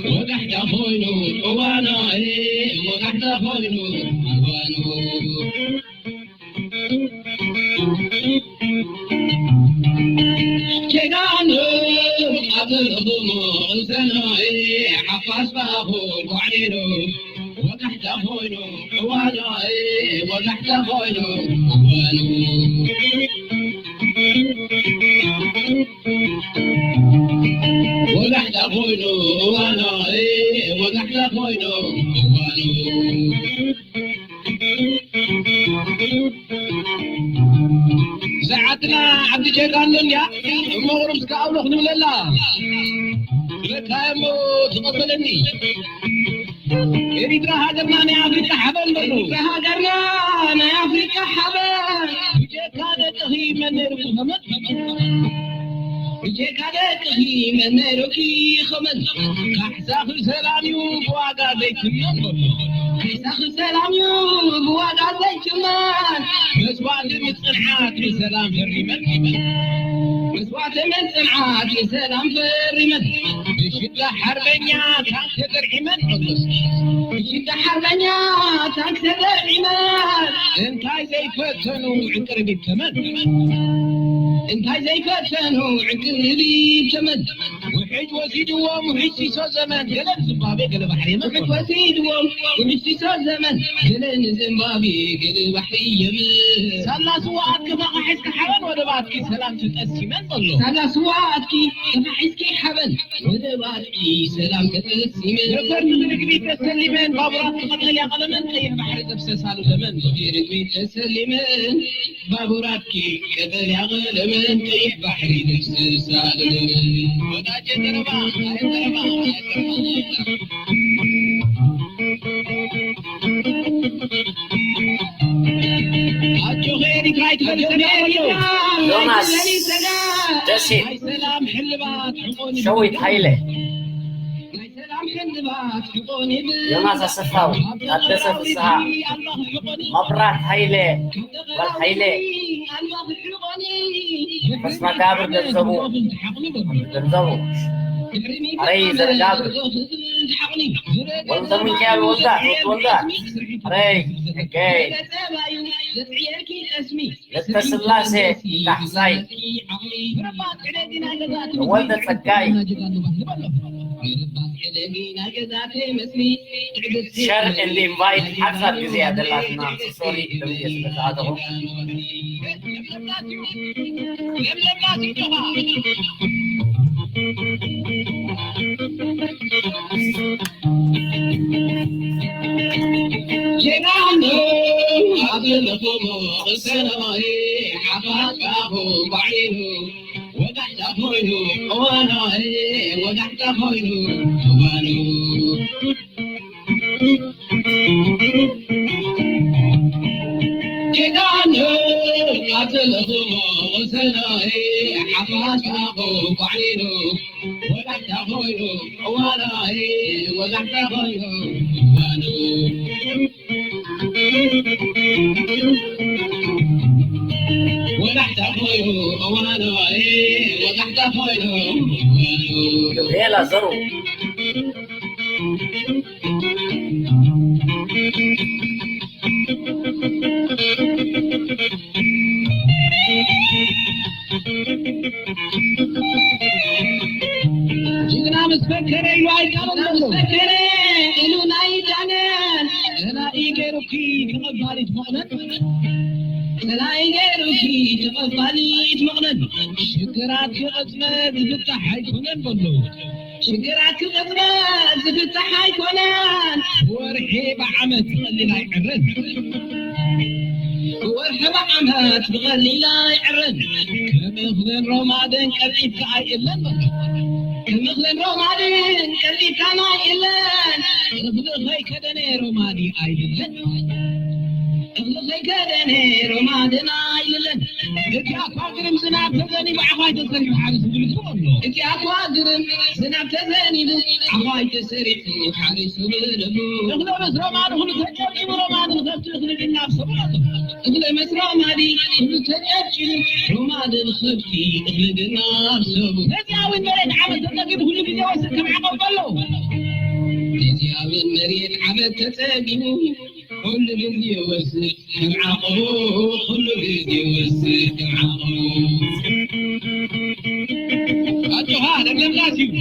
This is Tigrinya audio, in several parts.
ወጋሕታ ኮይኑ እዋኑ፣ ወጋሕታ ኮይኑ እዋኑ። ጀጋኑ ኣብ ዘለኹሞ ሰናይ ሓፋሽ ባኹ ጓዕሊሉ። ወጋሕታ ኮይኑ እዋኑ፣ ወጋሕታ ኮይኑ እዋኑ። ወጋሕታ ኮይኑ እዋኑ፣ ወጋሕታ ኮይኑ እዋኑ። ዝዓድና ዓዲ ጀጋኑ እንድያ፣ እሞ ቁሩብ እስከ ኣውሎ ክንብለላ። ለካ እሞ ትቐበለኒ። ኤሪትራ ሃገርና ናይ ኣፍሪቃ ሓበን በሉ። ኤሪትራ ሃገርና ናይ ኣፍሪቃ ሓበን። ብጀካ ደቅኺ መን ነይሩ ክኸመን? ብጀካ ደቅኺ መን ነይሩ ክኸመን? ካሕሳኺ ሰላም እዩ ብዋጋ ዘይትመን በሉ። ካሕሳኺ ሰላም እዩ ብዋጋ ዘይትመን። መስዋእቲ ምጽንዓት ብሰላም ፈሪመን። መስዋእቲ ምጽንዓት ብሰላም ፈሪመን። ብሽዳ ሓርበኛ ታንክ ተደርዒመን። ብሽዳ ሓርበኛ ታንክ ተደርዒመን። እንታይ ዘይፈተኑ ዕንቅርቢት ተመን። እንታይ ዘይፈተኑ ዕንቅርቢት ተመን። ውሕጅ ወሲድዎም ውሕጅ ሲሶ ዘመን። ገለ ንዝምባብዌ ገለ ባሕሪ የመን። ውሕጅ ወሲድዎም ውሕጅ ሲሶ ዘመን። ገለ ንዝምባብዌ ገለ ባሕሪ የመን። ሳላ ስዋ ኣትኪ ተኻሒስኪ ሓበን ወደባትኪ ሰላም ተጠሲመን በሎ። ሳላ ስዋ ኣትኪ ተኻሒስኪ ሓበን ወደባትኪ ሰላም ተጠሲመን። ነፈርቲ ብርግቢት ተሰሊመን ባቡራት ቀጠልያ ቀለመን ቀይሕ ባሕሪ ተፍሰሳሉ ደመን። ብርግቢት ተሰሊመን ባቡራትኪ ቀጠልያ ቀለመን ቀይሕ ባሕሪ ተፍስስ ኣለመን። ወዳጀ ዘረባ፣ ዘረባ፣ ዘረባ። ኣጆኺ ኤሪትራ ኣይትፈልጥን እያ። ዮናስ ደሴ፣ ናይ ሰላም ሕልባት ሕቆን ሸዊት ሃይለ። ናይ ሰላም ሕልባት ሕቆን ይብል። ዮናስ ኣሰፋው፣ ታደሰ ፍስሃ፣ መብራት ሃይለ፣ መብራት ሃይለ፣ ተስፋ ጋብር ገንዘቡ፣ ገንዘቡ፣ ኣረይ ዘረጋብር፣ ወልደ ሚካኤል ወልዳት፣ ወልዳት፣ ኣረይ፣ ኦኬ። ለተስላሴ ካሕሳይ፣ ወልደ ጸጋይ፣ ሸር ኤንድ ኢንቫይት ሓጻር ግዜ እያ ዘላትና። ሶሪ፣ ደው ኢለ ስለ ዝኣተኹ። ጀጋኑ ኣብ ዘለኹሞ ቅሰኖይ ሓፋሽ ባኹ ባዕሊሉ ወጋሕታ ኮይኑ እዋኖይ ወጋሕታ ኮይኑ እዋኑ። ጀጋኑ ኣብ ዘለኹሞ ቅሰኖይ ሓፋሽ ባኹ ባዕሊሉ ወጋሕታ ኮይኑ እዋኖይ ወጋሕታ ኮይኑ እዋኑ። ወጋሕታ ኮይኑ እዋኑ፣ ወጋሕታ ኮይኑ እዋኑ። ገብርኤል ኣዘሩ። ጅግና ምስ ፈከረ ኢሉ ኣይዳነን ዘሎ። ምስ ፈከረ ኢሉ ኣይዳነን። ጸላኢ ገይሩኪ ተቐባሊት መቕደን። ጸላኢ ገይሩኪ ተቐባሊት መቕደን። ሽግራት ክቕጽበት ዝፍታሕ ኣይኮነን በሉ። ሽግራት ክቕጽበት ዝፍታሕ ኣይኮነን። ወርሒ ብዓመት ክቐልል ኣይዕረን። ወርሒ ብዓመት ብቐሊል ኣይዕረን። ከም እኽልን ሮማድን ቀልጢፍካ ኣይእለን በሎ። ከም እኽልን ሮማድን ቀልጢፍካ ኣይእለን። እኽሊ ከይከደነ ሮማዲ ኣይልለን። እኽሊ ከይከደነ ሮማድን ኣይልለን። እቲ ኣኳ ግርም ዝናብ ተዘኒቡ ዓዃይ ተሰሪሑ ሓሪሱ ብልቱ ኣሎ። እቲ ኣኳ ግርም ዝናብ ተዘኒቡ ዓዃይ ተሰሪሑ ሓሪሱ ብልቱ። እኽለ ምስ ሮማን እኽሉ ተጨብጭቡ ሮማን ንኸብቲ እኽሊ ድናብ ሰቡ ኣሎ። እኽለ ምስ ሮማን እኽሉ ተጨብጭቡ ሮማን ንኸብቲ እኽሊ ድናብ ሰቡ። ነዚኣ እውን መሬት ዓመት ተጸጊቡ ኩሉ ግዜ ወስድ ከም ዓቐብ ኣሎ። ነዚኣ እውን መሬት ዓመት ተጸጊቡ ኩሉ ግዜ ወስድ ከም ዓቐቡ፣ ኩሉ ግዜ ወስድ ከም ዓቐቡ። ኣጆኻ፣ ለምለምናስ እዩ።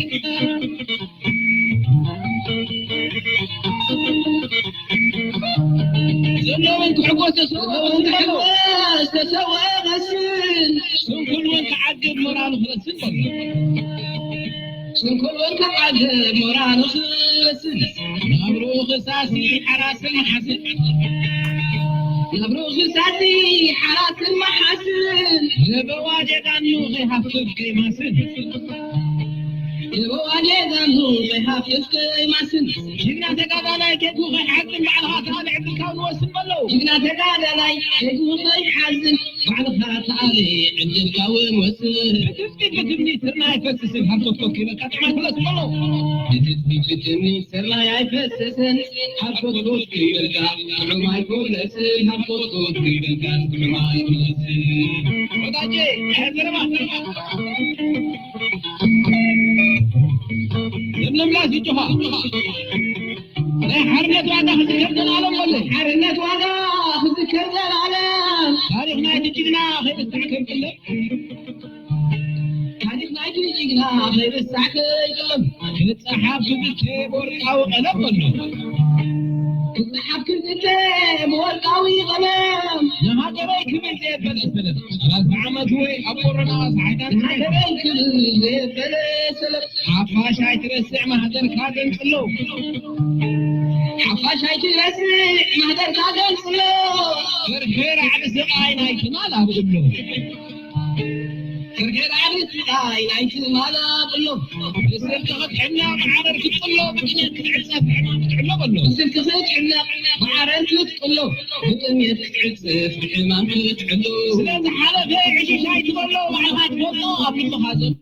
ዘለውን ክሕጎስ ተሰውኦ እውን ክሕጎስ ተሰውኦ መስል። ስንኩል እውን ክዓግብ ሞራሉ ክረስን በሎ። ስንኩል ክዓግብ ሞራሉ ክስን፣ ናብሩ ክሳሲ ሓራስን መሓስን። ናብሩ ክሳሲ ሓራስን መሓስን። ለበዋ ጀጋኑ ከይሃፍፍ ከይማስን። ለበዋ ጀጋኑ ከይሃፍፍ ከይማስን። ጅግና ተጋዳላይ ኬኩ ከይሓዝን ባዕልኻ ተኣልዕ ብልካውን ወስን በሎ። ጅግና ተጋዳላይ ኬኩ ከይሓዝን ባዕልኻ ተኣልዕ ዕድልካ እውን ወስን። ብትጽቢት ብትምኒት ስርና ኣይፈስስን፣ ሃርኮትኮት ከይበልካ ጥዑም ኣይኮነስን በሎ። ብትጽቢት ብትምኒት ስርና ኣይፈስስን፣ ሃርኮትኮት ከይበልካ ጥዑም ኣይኮነስን፣ ሃርኮትኮት ከይበልካ ጥዑም ኣይኮነስን። ወዳጄ፣ ኣያ ዘረባ። ለምለምላ ዝጆኻ። ናይ ሓርነት ዋጋ ክዝከር ዘላለም በሎ። ሓርነት ዋጋ ክዝከር ዘላለም። ታሪኽ ናይቲ ጅግና ከይርሳዕ ከይጽለም። ታሪኽ ናይቲ ጅግና ከይርሳዕ ከይጽለም። ክጸሓፍ ክዝተ ብወርቃዊ ቀለም በሎ። ክጸሓፍ ክዝተ ብወርቃዊ ቀለም። ንሃገረይ ክብል ዘየበለ ሰለፍ። ሰላሳ ዓመት ወይ ኣብ ኮሮና ሰዓታት ንሃገረይ ክብል ዘየበለ ሰለፍ። ሓፋሽ ኣይትረስዕ ማህደርካ ገንጽሎ። ሓፋሽ ኣይትረስዕ ማህደርካ ገንጽሎ። ፍርሒ ራዕዲ ስቓይ ናይ ትማል ኣብሎ። ፍርሒ ራዕዲ ስቓይ ናይ ትማል ኣብሎ። ብስልኪ ክትሕነቕ ብዓረር ክትጥሎ፣ ብጥሜት ክትዕጸፍ ብሕማም ክትዕሎ በሎ። ብስልኪ ክትሕነቕ ብዓረር ክትጥሎ፣ ብጥሜት ክትዕጸፍ ብሕማም ክትዕሎ። ስለዝሓለፈ ዕሽሽ ኣይትበሎ፣ ባዕልኻ ትፈልጦ ኣብ ልብኻ ዘሎ።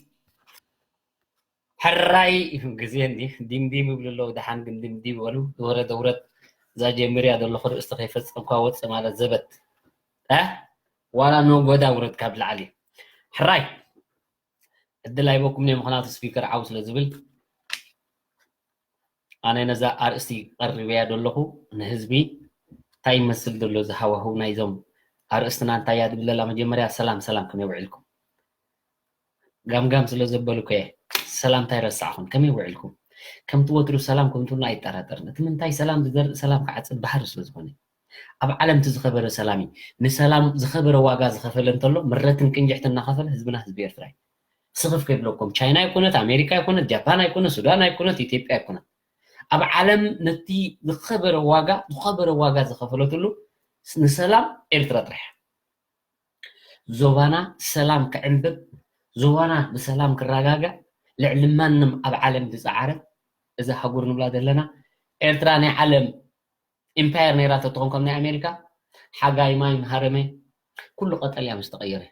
ሕራይ ግዜ እንዲ ዲምዲም ይብሉ ኣለዉ። ደሓን ግን ዲምዲም በሉ። ዝወረደ ውረድ፣ እዛ ጀሚርያ ዘለኹ ርእስቲ ከይፈጸምኳ ወጽእ ማለት ዘበት። እ? ዋላ ነጎዳ ውረድ ካብ ላዕሊ። ሕራይ ዕድል ኣይበኩም እየ፣ ምኽንያቱ ስፒከር ዓው ስለ ዝብል። ኣነ ነዛ ኣርእስቲ ቀሪበያ ዘለኹ ንህዝቢ እንታይ ይመስል ዘሎ እዚ ሃዋህው ናይዞም ኣርእስትና እንታይ እያ ዝብል ዘላ? መጀመርያ ሰላም ሰላም፣ ከመይ ውዒልኩም? ጋምጋም ስለ ዘበልኩ እየ ሰላምታ ይረሳዕኹም። ከመይ ውዒልኩም? ከምቲ ወትሩ ሰላም ከም ትብሉ ኣይጠራጠርን። እቲ ምንታይ ሰላም ዝዘርእ ሰላም ክዓጽድ ባሕሪ ስለ ዝኾነ። ኣብ ዓለም እቲ ዝኸበረ ሰላም እዩ። ንሰላም ዝኸበረ ዋጋ ዝኸፈለ እንተሎ ምረትን ቅንጅሕትን እናኸፈለ ህዝብና ህዝቢ ኤርትራ እዩ። ስኽፍ ከይብለኩም፣ ቻይና ኣይኮነት፣ ኣሜሪካ ኣይኮነት፣ ጃፓን ኣይኮነት፣ ሱዳን ኣይኮነት፣ ኢትዮጵያ ኣይኮነት። ኣብ ዓለም ነቲ ዝኸበረ ዋጋ፣ ዝኸበረ ዋጋ ዝኸፈለትሉ ንሰላም ኤርትራ ጥራሕ እያ። ዞባና ሰላም ክዕንብብ፣ ዞባና ብሰላም ክረጋጋእ ልዕሊ ማንም ኣብ ዓለም ዝጸዓረ እዛ ሃጉር ንብላ ዘለና ኤርትራ ናይ ዓለም ኢምፓየር ነይራ ተትኾን ከም ናይ ኣሜሪካ ሓጋይ ማይ ምሃረመ ኩሉ ቀጠልያ ምስ ተቐየረ።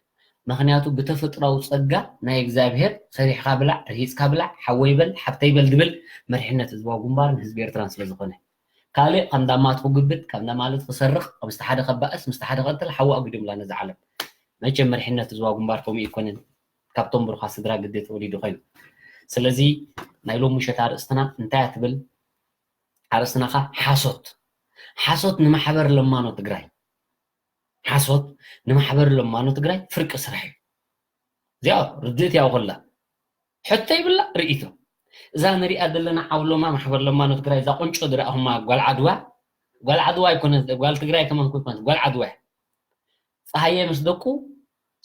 ምኽንያቱ ብተፈጥራዊ ጸጋ ናይ እግዚኣብሔር ሰሪሕካ ብላዕ፣ ርሂጽካ ብላዕ፣ ሓወይ በል፣ ሓብተይ በል ዝብል መሪሕነት ህዝባዊ ግንባርን ህዝቢ ኤርትራን ስለ ዝኾነ። ካልእ ከም ዳማት ክጉብጥ፣ ከም ዳማለት ክሰርቕ፣ ምስቲ ሓደ ከባእስ፣ ምስቲ ሓደ ቀጥል ሓዊ ኣጉዲምላ ነዛ ዓለም። መቸም መሪሕነት ህዝባዊ ግንባር ከምኡ ይኮንን። ካብቶም ብሩኻት ስድራ ግዴ ተወሊዱ ኮይኑ። ስለዚ ናይ ሎሚ ምሸት ኣርእስትና እንታይ እያ ትብል? ኣርእስትና ኸ ሓሶት። ሓሶት ንማሕበር ለማኖ ትግራይ። ሓሶት ንማሕበር ለማኖ ትግራይ ፍርቂ ስራሕ እዩ። እዚኣ ርድእት ያው ኹላ። ሕቶ ይብላ ርእይቶ። እዛ ንሪኣ ዘለና ዓውሎማ ማሕበር ለማኖ ትግራይ፣ እዛ ቁንጮ ዝረኣኹማ ጓል ዓድዋ፣ ጓል ዓድዋ ኣይኮነት፣ ጓል ትግራይ ከማን እኮ ኣይኮነት፣ ጓል ዓድዋ እያ። ፀሃየ ምስ ደቁ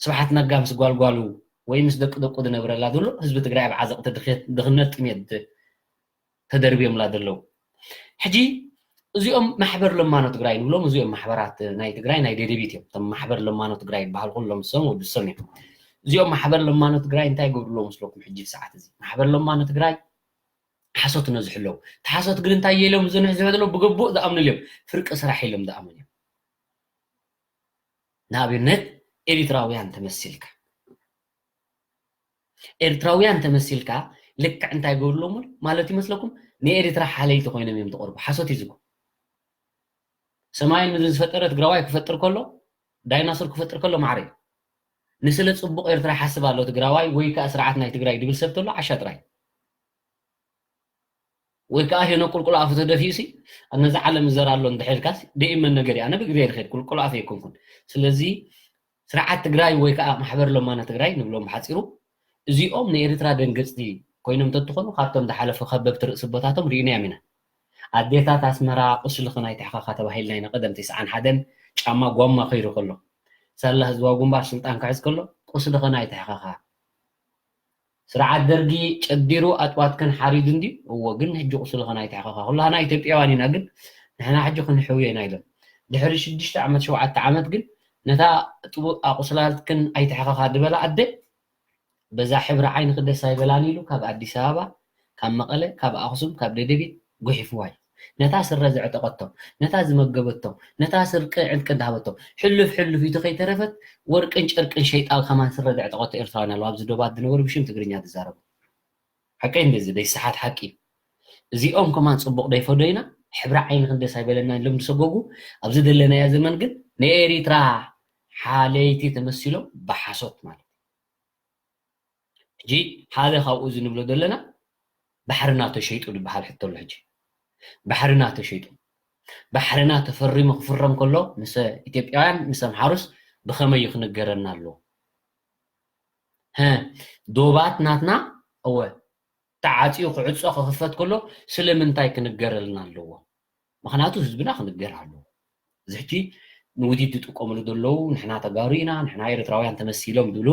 ስብሓት ነጋ ምስ ጓልጓሉ ወይ ምስ ደቂ ደቁ ዝነብረላ ዘሎ ህዝቢ ትግራይ ኣብ ዓዘቕቲ ድኽየት-፣ ድኽነት ጥሜት ተደርብዮምላ ዘለዉ። ሕጂ እዚኦም ማሕበር ለማኖ ትግራይ ንብሎም፣ እዚኦም ማሕበራት ናይ ትግራይ ናይ ደደቢት እዮም። እቶም ማሕበር ለማኖ ትግራይ ዝበሃሉ ኩሎም እሶም ወዲ እሶም እዮም። እዚኦም ማሕበር ለማኖ ትግራይ እንታይ ይገብሩ ኣለዉ መስለኩም? ሕጂ ሰዓት እዚ ማሕበር ለማኖ ትግራይ ሓሶት ነዝሑ ኣለዉ። እቲ ሓሶት ግን እንታይ ኢሎም ዝንሕዝሑ ዘለዉ? ብግቡእ ዝኣምኑሉ እዮም። ፍርቂ ስራሕ ኢሎም ዝኣምኑ እዮም። ንኣብነት ኤሪትራውያን ተመሲልካ ኤርትራውያን ተመሲልካ ልክዕ እንታይ ገብርሎምሉ ማለት ይመስለኩም? ንኤርትራ ሓለይቲ ኮይኖም እዮም ዝቐርቡ። ሓሶት እዩ ዝኮ ሰማይን ምድሪ ዝፈጠረ ትግራዋይ ክፈጥር ከሎ ዳይናሶር ክፈጥር ከሎ ማዕረ እዩ። ንስለ ጽቡቕ ኤርትራ ሓስብ ኣሎ ትግራዋይ ወይ ከዓ ስርዓት ናይ ትግራይ ድብል ሰብ ተሎ ዓሻ ጥራይ ወይ ከዓ ሄኖ ቁልቁል ኣፉ ተደፊኡ ሲ ነዚ ዓለም ይዘር ኣሎ እንድሕልካስ ደኢመን ነገር ኣነ ብግሬ ይርኸድ ቁልቁል ኣፈ ይኮንኩን። ስለዚ ስርዓት ትግራይ ወይ ከዓ ማሕበር ለማና ትግራይ ንብሎም ብሓፂሩ እዚኦም ንኤርትራ ደንገፅቲ ኮይኖም ተትኾኑ ካብቶም ዝሓለፉ ከበብቲ ርእሲ ቦታቶም ርኢናዮም ኢና። ኣዴታት ኣስመራ ቁስልኽን ኣይትሕኸኻ ተባሂልና ኢና ቀደም ተስዓን ሓደን ጫማ ጓማ ከይሩ ከሎ ሳላ ህዝባዊ ግንባር ስልጣን ክሕዝ ከሎ ቁስልኽን ኣይትሕኸኻ ስርዓት ደርጊ ጨዲሩ ኣጥዋትክን ሓሪዱ እንድዩ። እዎ ግን ሕጂ ቁስልኽን ኣይትሕኸኻ ኩላህና ኢትዮጵያውያን ኢና ግን ንሕና ሕጂ ክንሕውዮ ኢና ኢሎም ድሕሪ ሽዱሽተ ዓመት ሸውዓተ ዓመት ግን ነታ ጥቡእ ኣቁስላልክን ኣይትሕኸኻ ዝበላ ኣደ በዛ ሕብሪ ዓይንኺ ደስ ኣይበላን ኢሉ ካብ ኣዲስ ኣበባ ካብ መቐለ ካብ ኣኽሱም ካብ ደደቢት ጉሒፍዋ እዩ። ነታ ስረ ዘዕጠቐቶ ነታ ዝመገበቶ ነታ ስርቂ ዕጥቂ እንዳሃበቶ ሕሉፍ ሕሉፍ ኢቱ ከይተረፈት ወርቅን ጨርቅን ሸይጣ ከማን ስረ ዘዕጠቐቶ ኤርትራውያን ኣለዉ ኣብዚ ዶባት ዝነበሩ ብሽም ትግርኛ ዝዛረቡ ሓቀይ እንደዚ ደይሰሓት ሓቂ እዚኦም ከማን ፅቡቕ ደይፈዶ ኢና ሕብሪ ዓይኒ ክንደስ ኣይበለና ኢሎም ዝሰጎጉ ኣብዚ ዘለናዮ ዘመን ግን ንኤሪትራ ሓለይቲ ተመሲሎም ብሓሶት ማለት ሕጂ ሓደ ካብኡ እዚ ንብሎ ዘለና ባሕርና ተሸይጡ ዝበሃል ሕቶ ኣሎ ሕጂ ባሕርና ተሸይጡ ባሕርና ተፈሪሙ ክፍረም ከሎ ምስ ኢትዮጵያውያን ምስ ኣምሓሩስ ብኸመይ እዩ ክንገረና ኣለዎ ዶባት ናትና እወ ተዓፅዩ ክዕፆ ክኽፈት ከሎ ስለምንታይ ክንገረልና ኣለዎ ምክንያቱ ህዝብና ክንገር ኣለዎ እዚ ሕጂ ንውዲት ዝጥቀምሉ ዘለዉ ንሕና ተጋሩ ኢና ንሕና ኤርትራውያን ተመሲሎም ዝብሉ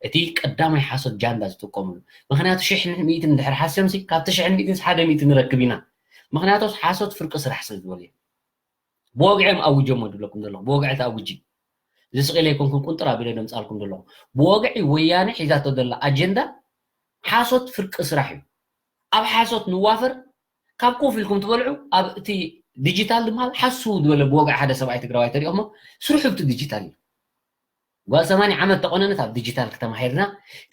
እቲ ቀዳማይ ሓሶት ጃንዳ ዝጥቀምሉ ምክንያቱ ሽሕ ሚእትን ድሕር ሓስዮም ሲ ካብቲ ሽሕ ሚእትን ሓደ ሚእቲ ንረክብ ኢና ምክንያቱ ሓሶት ፍርቂ ስራሕ ስለ ዝበሉ እዮም ብወግዒ እዮም ኣውጀሞ ዝብለኩም ዘለኹ ብወግዒ ተኣውጂ እዚ ስቂለ ኣይኮንኩም ቁንጥር ኣቢለ ደምፃልኩም ዘለኹ ብወግዒ ወያነ ሒዛቶ ዘላ ኣጀንዳ ሓሶት ፍርቂ ስራሕ እዩ ኣብ ሓሶት ንዋፈር ካብ ኮፍ ኢልኩም ትበልዑ ኣብ እቲ ዲጂታል ድማ ሓሱ ዝበለ ብወግዒ ሓደ ሰብኣይ ትግራዋይ ተሪኦሞ ስርሑ ብቲ ዲጂታል እዩ ጓል ሰማንያ ዓመት ተቆነነት ኣብ ዲጂታል ክተማሂርና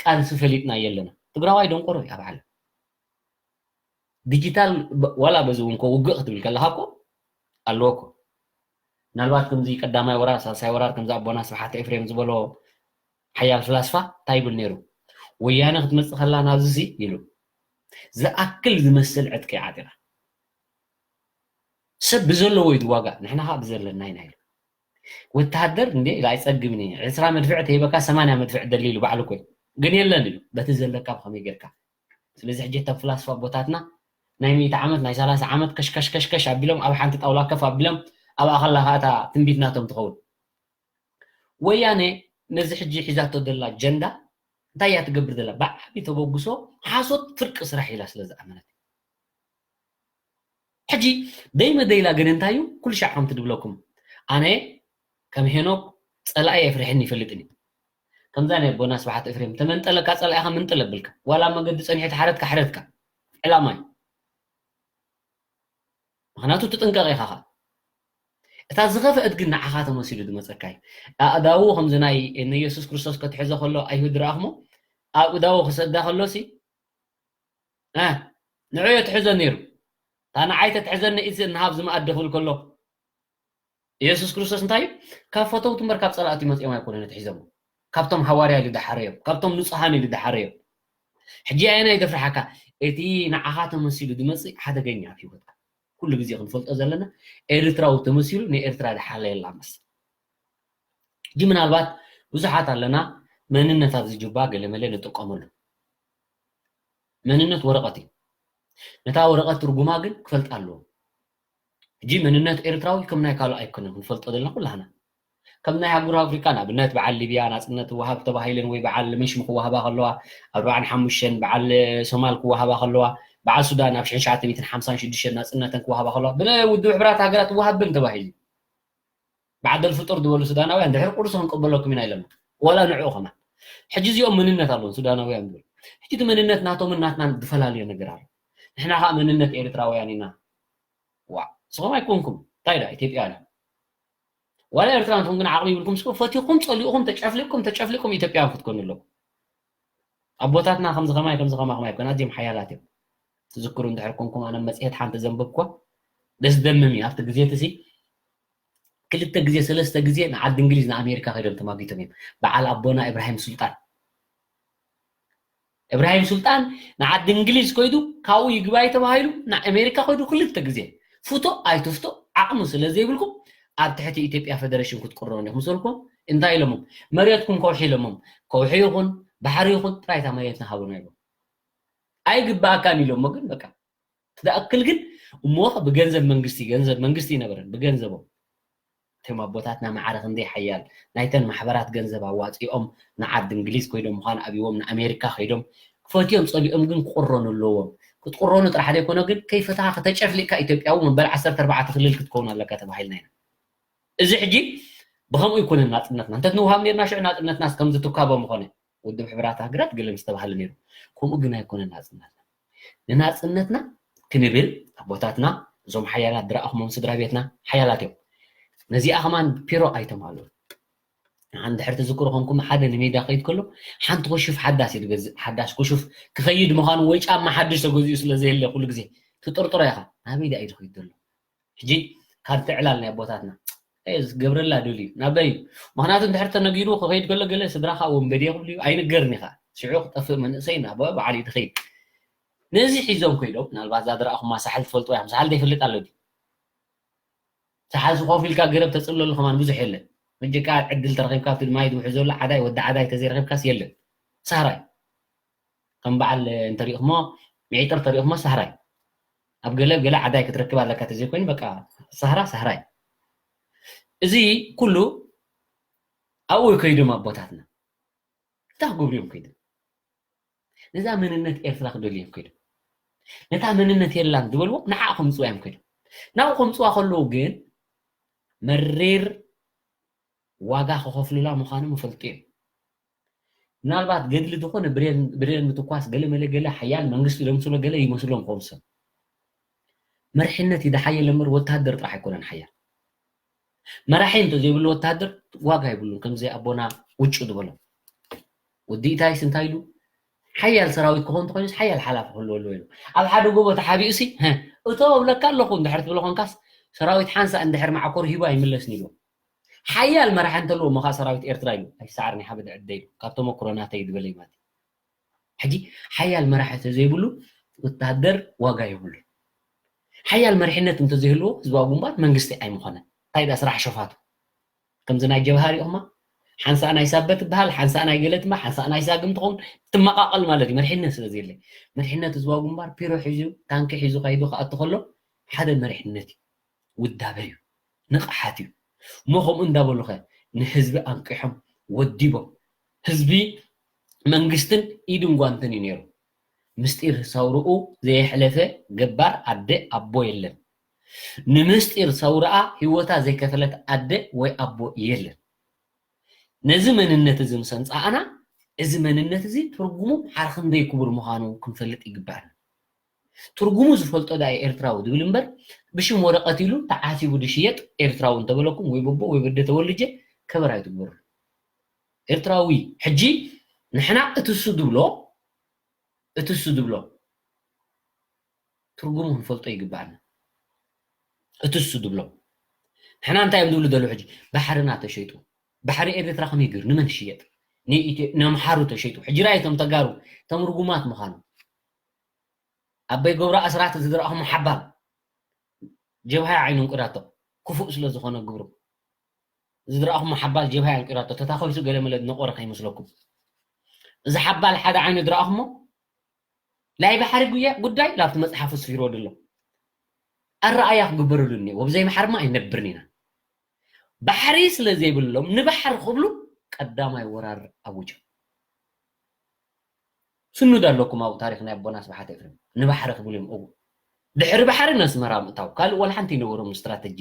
ቃልሲ ፈሊጥና የለና ትግራዋይ ደንቆሮ እዩ ኣብ ዓለም ዲጂታል ዋላ በዚ እውን ኮ ውግእ ክትብል ከለካ ኮ ኣለዎ ኮ ምናልባት ከምዚ ቀዳማይ ወራር ሳልሳይ ወራር ከምዚ ኣቦና ስብሓት ኤፍሬም ዝበሎ ሓያል ፍላስፋ እንታይ ይብል ነይሩ ወያነ ክትመፅእ ከላ ናብዚ ሲ ኢሉ ዝኣክል ዝመስል ዕጥቂ ዓጢቓ ሰብ ብዘለዎ እዩ ዋጋ ንሕና ከዓ ብዘለና ኢና ኢሉ ወተሃደር እንዴ ኢሉ ኣይፀግብን እዩ ዕስራ መድፍዕ ተሂበካ ሰማንያ መድፍዕ ደሊ ኢሉ ባዕሉ ኮይ ግን የለን ኢሉ በቲ ዘለካ ብከመይ ጌርካ ስለዚ ሕጂ እቶም ፍላስፋ ኣቦታትና ናይ ሚእቲ ዓመት ናይ ሰላሳ ዓመት ከሽከሽከሽከሽ ኣቢሎም ኣብ ሓንቲ ጣውላ ከፍ ኣቢሎም ኣብኣ ከላ ከዓ እታ ትንቢት ናቶም ትኸውን ወያነ ነዚ ሕጂ ሒዛቶ ዘላ ጀንዳ እንታይ እያ ትገብር ዘላ ብዓቢ ተበግሶ ሓሶት ፍርቂ ስራሕ ኢላ ስለ ዝኣመነት ሕጂ ደይመደይላ ግን እንታይ እዩ ኩሉ ሻዕ ከምቲ ድብለኩም ኣነ ከም ሄኖክ ፀላኢ የፍርሕን ይፈልጥን እዩ ከምዛ ናይ ኣቦና ስብሓት እፍሬም ተመንጠለካ ፀላኢኻ ምንጥል ኣብልካ ዋላ መገዲ ፀኒሑ ተሓረድካ ሓረድካ ዕላማ እዩ ምክንያቱ ትጥንቀቕ ኢኻ ኸ እታ ዝኸፍአት ግን ንዓኻ ተመሲሉ ዝመፀካ እዩ ኣእዳዉ ከምዚ ናይ ንየሱስ ክርስቶስ ከትሕዞ ከሎ ኣይሁድ ረኣኽሞ ኣእዳዉ ክሰዳ ከሎ ሲ ንዑ እዮ ትሕዞ ነይሩ እታ ንዓይ ተትሕዘኒ ኢድ እንሃብ ዝመኣዲ ክብል ከሎ ኢየሱስ ክርስቶስ እንታይ እዩ ካብ ፈተውቲ እምበር ካብ ፀላእቲ መፂኦም ኣይኮነ ነትሒዞም ካብቶም ሃዋርያ ኢሉ ዝሓረዮም ካብቶም ንፁሃን ኢሉ ዝሓረዮም ሕጂ ኣየናይ ዘፍርሓካ እቲ ንዓኻ ተመሲሉ ዝመፅእ ሓደገኛ ኣብ ሂወትካ ኩሉ ግዜ ክንፈልጦ ዘለና ኤርትራዊ ተመሲሉ ንኤርትራ ዝሓለየላ መስል ሕጂ ምናልባት ብዙሓት ኣለና መንነት ኣብዚ ጁባ ገለመለ ንጥቀመሉ መንነት ወረቐት እዩ ነታ ወረቐት ትርጉማ ግን ክፈልጣ ኣለዎ ሕጂ መንነት ኤርትራዊ ከም ናይ ካልኦ ኣይኮነን ክንፈልጦ ዘለና ኩላህና ከም ናይ ሃጉር ኣፍሪካ ንኣብነት በዓል ሊብያ ናፅነት ክወሃብ ተባሂለን ወይ በዓል ምሽም ክወሃባ ከለዋ ኣርባዓን ሓሙሽተን በዓል ሶማል ክወሃባ ከለዋ በዓል ሱዳን ኣብ ሽሕን ትሽዓተ ሚእትን ሓምሳን ሽዱሽተን ናፅነተን ክወሃባ ከለዋ ብውድብ ሕብራት ሃገራት ክወሃብን ተባሂሉ በዓል ደልፍጡር ዝበሉ ሱዳናውያን ድሕሪ ቁርሲ ክንቅበለኩም ኢና ኢለና ዋላ ንዕኡ ከማን ሕጂ እዚኦም መንነት ኣለዎም ሱዳናውያን ዝብል ሕጂ እቲ መንነት ናቶምን ናትናን ዝፈላለየ ነገር ኣሎ ንሕና ከዓ መንነት ኤርትራውያን ኢና ዋ ንስኹም ኣይኮንኩም እንታይ ዳ ኢትዮጵያውያን ዋላ ኤርትራውያን ትኹን ግን ዓቕሚ ይብልኩም ስኮ ፈቲኹም ጸሊእኹም ተጨፍሊቅኩም ተጨፍሊቅኩም ኢትዮጵያውያን ክትኮኑ ኣለኩም። ኣቦታትና ከምዚ ከማይ ከምዚ ከማኹም ኣይኮን ኣዝዮም ሓያላት እዮም። ትዝክሩ እንድሕር ኮንኩም ኣነ መጽሔት ሓንቲ ዘንበብኳ ደስ ደምም እዩ ኣብቲ ግዜ እቲ ክልተ ግዜ ሰለስተ ግዜ ንዓዲ እንግሊዝ ንኣሜሪካ ከይዶም ተማጊቶም እዮም። በዓል ኣቦና ኢብራሂም ሱልጣን እብራሂም ሱልጣን ንዓዲ እንግሊዝ ኮይዱ ካብኡ ይግባይ ተባሂሉ ንኣሜሪካ ኮይዱ ክልተ ግዜ ፍቶ ኣይትፍቶ ዓቕሚ ስለ ዘይብልኩም ኣብ ትሕቲ ኢትዮጵያ ፌደሬሽን ክትቅረኑ ኢኹም ስበልኩም እንታይ ኢሎሞም መሬትኩም ከውሒ ኢሎሞም ከውሒ ይኹን ባሕሪ ይኹን ጥራይ እታ መሬትና ሃቡና ኢሎም ኣይግባኣካን ኢሎሞ ግን በቃ ትኣክል ግን እሞ ብገንዘብ መንግስቲ ገንዘብ መንግስቲ ይነበረን ብገንዘቦም እቶም ኣቦታትና ማዕረ ክንደይ ሓያል ናይተን ማሕበራት ገንዘብ ኣዋፂኦም ንዓዲ እንግሊዝ ኮይዶም ምዃን ኣብዎም ንኣሜሪካ ከይዶም ክፈትዮም ፀሊኦም ግን ክቁረኑ ኣለዎም ክትቁረኑ ጥራሕ ዘይኮነ ግን ከይፈትኻ ከተጨፍሊቅካ ኢትዮጵያዊ መንበሪ ዓሰርተ ኣርባዕተ ክልል ክትከውን ኣለካ ተባሂልና ኢና እዚ ሕጂ ብከምኡ ይኮነን ናፅነትና እንተትንውሃብ ነርና ሽዑ ናፅነትናስ ከምዚ ትካቦ ምኾነ ውድብ ሕብራት ሃገራት ገለ ምስተባሃለ ነይሩ ከምኡ ግን ኣይኮነን ናፅነትና ንናፅነትና ክንብል ኣቦታትና እዞም ሓያላት ዝረኣኹሞም ስድራ ቤትና ሓያላት እዮም ነዚኣ ከማን ፒሮ ኣይተማሉ ንሓን ድሕር ትዝክሩ ኮንኩም ሓደ ንሜዳ ከይድ ከሎ ሓንቲ ኮሹፍ ሓዳስ እዩ ዝገዝእ ሓዳስ ኮሹፍ ክኸይድ ምዃኑ ወይ ጫማ ሓድሽ ተገዚኡ ስለ ዘየለ ኩሉ ግዜ ትጥርጥሮ ኢኻ ናበይ ዳ እዩ ዝኸይድ ዘሎ ሕጂ ካብቲ ዕላል ናይ ኣቦታትና ዝገብረላ ደልዩ ናበይ ምክንያቱ እንድሕር ተነጊሩ ክኸይድ ከሎ ገለ ስድራኻ ወንበዴ ክብሉ እዩ ኣይንገርን ኢኻ ሽዑ ክጠፍእ መንእሰይ ናብ በዓል እዩ ትኸይድ ነዚ ሒዞም ኮይዶም ምናልባት እዛ ዝረኣኹማ ሳሕል ትፈልጥዋ ኢኹም ሳሕል ዘይፈልጥ ኣሎ ድዩ ሳሓዚ ኮፍ ኢልካ ገረብ ተፅለሉ ከማን ብዙሕ የለን ሕጂ ከዓ ዕድል ተረኪብካ ኣብቲ ማይ ዝውሕዘሉ ዓዳይ ወዲ ዓዳይ ተዘይረኪብካስ የለን ሳህራይ ከም በዓል እንተሪእኹሞ ሚዒጥር ተሪእኹሞ ሳህራይ ኣብ ገለ ገለ ዓዳይ ክትረክብ ኣለካ ተዘይኮይኑ በቃ ሳህራ ሳህራይ እዚ ኩሉ ኣብኡ ከይዶም ኣቦታትና እንታይ ክገብሩ እዮም ከይዶም ነዛ መንነት ኤርትራ ክደልዩ እዮም ከይዶም ነታ መንነት የላን ዝበልዎ ንዓ ከምፅዋ እዮም ከይዶም ናብኡ ከምፅዋ ከለዉ ግን መሪር ዋጋ ክኸፍሉላ ምዃኖም ይፈልጡ እዮም ምናልባት ገድሊ ዝኾነ ብሬን ምትኳስ ገለ መለ ገለ ሓያል መንግስቲ ደምስሎ ገለ ይመስሎም ክኸውን ሰብ መርሕነት ይደሓየለ እምበር ወታደር ጥራሕ ኣይኮነን ሓያል መራሒ እንተዘይብሉ ወታደር ዋጋ ይብሉን ከምዚ ኣቦና ውጩ ዝበሎ ወዲ ኢታይስ እንታይ ኢሉ ሓያል ሰራዊት ክኾን ተኮይኑስ ሓያል ሓላፊ ክህልዎ ኣለዎ ኢሉ ኣብ ሓደ ጎቦ ተሓቢኡ ሲ እቶ እብለካ ኣለኹ እንድሕር ትብሎ ኮንካስ ሰራዊት ሓንሳእ እንድሕር ማዕኮር ሂቡ ኣይምለስን ኢሉ ሓያል መራሒ እንተለዎ እሞ ከዓ ሰራዊት ኤርትራ ኢሉ ኣይሰዓርን ይሓበድ ዕደ ኢሉ ካብ ተመክሮ ናተይ ዝበለይ ማለት ሕጂ ሓያል መራሒ ተዘይብሉ ወታደር ዋጋ የብሉ ሓያል መሪሕነት እንተዘይህልዎ ህዝባዊ ግንባር መንግስቲ ኣይምኾነን እንታይ ዳ ስራሕ ሸፋቱ ከምዚ ናይ ጀብሃ ሪኦማ ሓንሳእ ናይ ሳበ ትበሃል ሓንሳእ ናይ ገለ ትማ ሓንሳእ ናይ ሳግም ትኸውን ትመቃቀል ማለት እዩ መሪሕነት ስለ ዘየለ መሪሕነት ህዝባዊ ግንባር ፒሮ ሒዙ ታንኪ ሒዙ ካይዱ ክኣቱ ከሎ ሓደ መሪሕነት እዩ ውዳበ እዩ ንቕሓት እዩ እሞ ከምኡ እንዳበሉኸ ንህዝቢ ኣንቂሖም ወዲቦም ህዝቢ መንግስትን ኢድን ጓንትን እዩ ነይሩ ምስጢር ሰውርኡ ዘየሕለፈ ገባር ኣደ ኣቦ የለን ንምስጢር ሰውርኣ ህይወታ ዘይከፈለት ኣደ ወይ ኣቦ የለን ነዚ መንነት እዚ ምስ ኣምፃእና እዚ መንነት እዚ ትርጉሙ ሓር ክንደይ ክቡር ምዃኑ ክንፈልጥ ይግባኣና ትርጉሙ ዝፈልጦ ዳ ኤርትራዊ ዝብል እምበር ብሽም ወረቀት ኢሉ ተዓሲቡ ዝሽየጥ ኤርትራዊ እንተበለኩም ወይ በቦ ወይ በደ ተወልጀ ከበር ኣይትግበሩ ኤርትራዊ ሕጂ ንሕና እትሱ ዝብሎ እትሱ ዝብሎ ትርጉሙ ክንፈልጦ ይግባኣና እትሱ ዝብሎ ንሕና እንታይ እዮም ዝብሉ ዘለዉ ሕጂ ባሕርና ተሸይጡ ባሕሪ ኤርትራ ከመይ ገይሩ ንመን ሽየጥ ንኣምሓሩ ተሸይጡ ሕጂ ራይ እቶም ተጋሩ እቶም ርጉማት ምዃኑ ኣበይ ገብሩ ኣስራት ዝድረእኹም ሓባል ጀብሃ ዓይኑ እንቁዳቶ ክፉእ ስለ ዝኾነ ግብሩ ዝድረእኹም ሓባል ጀብሃ እንቁዳቶ ተታኸሱ ገለ መለ ነቆረ ከይመስለኩም እዚ ሓባል ሓደ ዓይኑ ድረእኹሞ ናይ ባሕሪ ጉያ ጉዳይ ላብቲ መፅሓፍ ስፊርዎ ድሎ ኣረኣያ ክግበረሉ እኒኦ ወብዘይ ማሕርማ ኣይነብርን ኢና ባሕሪ ስለ ዘይብሎም ንባሕሪ ክብሉ ቀዳማይ ወራር ኣውጆም ስኑድ ኣለኩም ኣብኡ ታሪክ ናይ ኣቦና ስብሓት ኤፍሬም ንባሕሪ ክብሉ እዮም እው ድሕሪ ባሕሪ ነስመራ ምእታው ካልእ ዋላ ሓንቲ ይነበሮም ስትራተጂ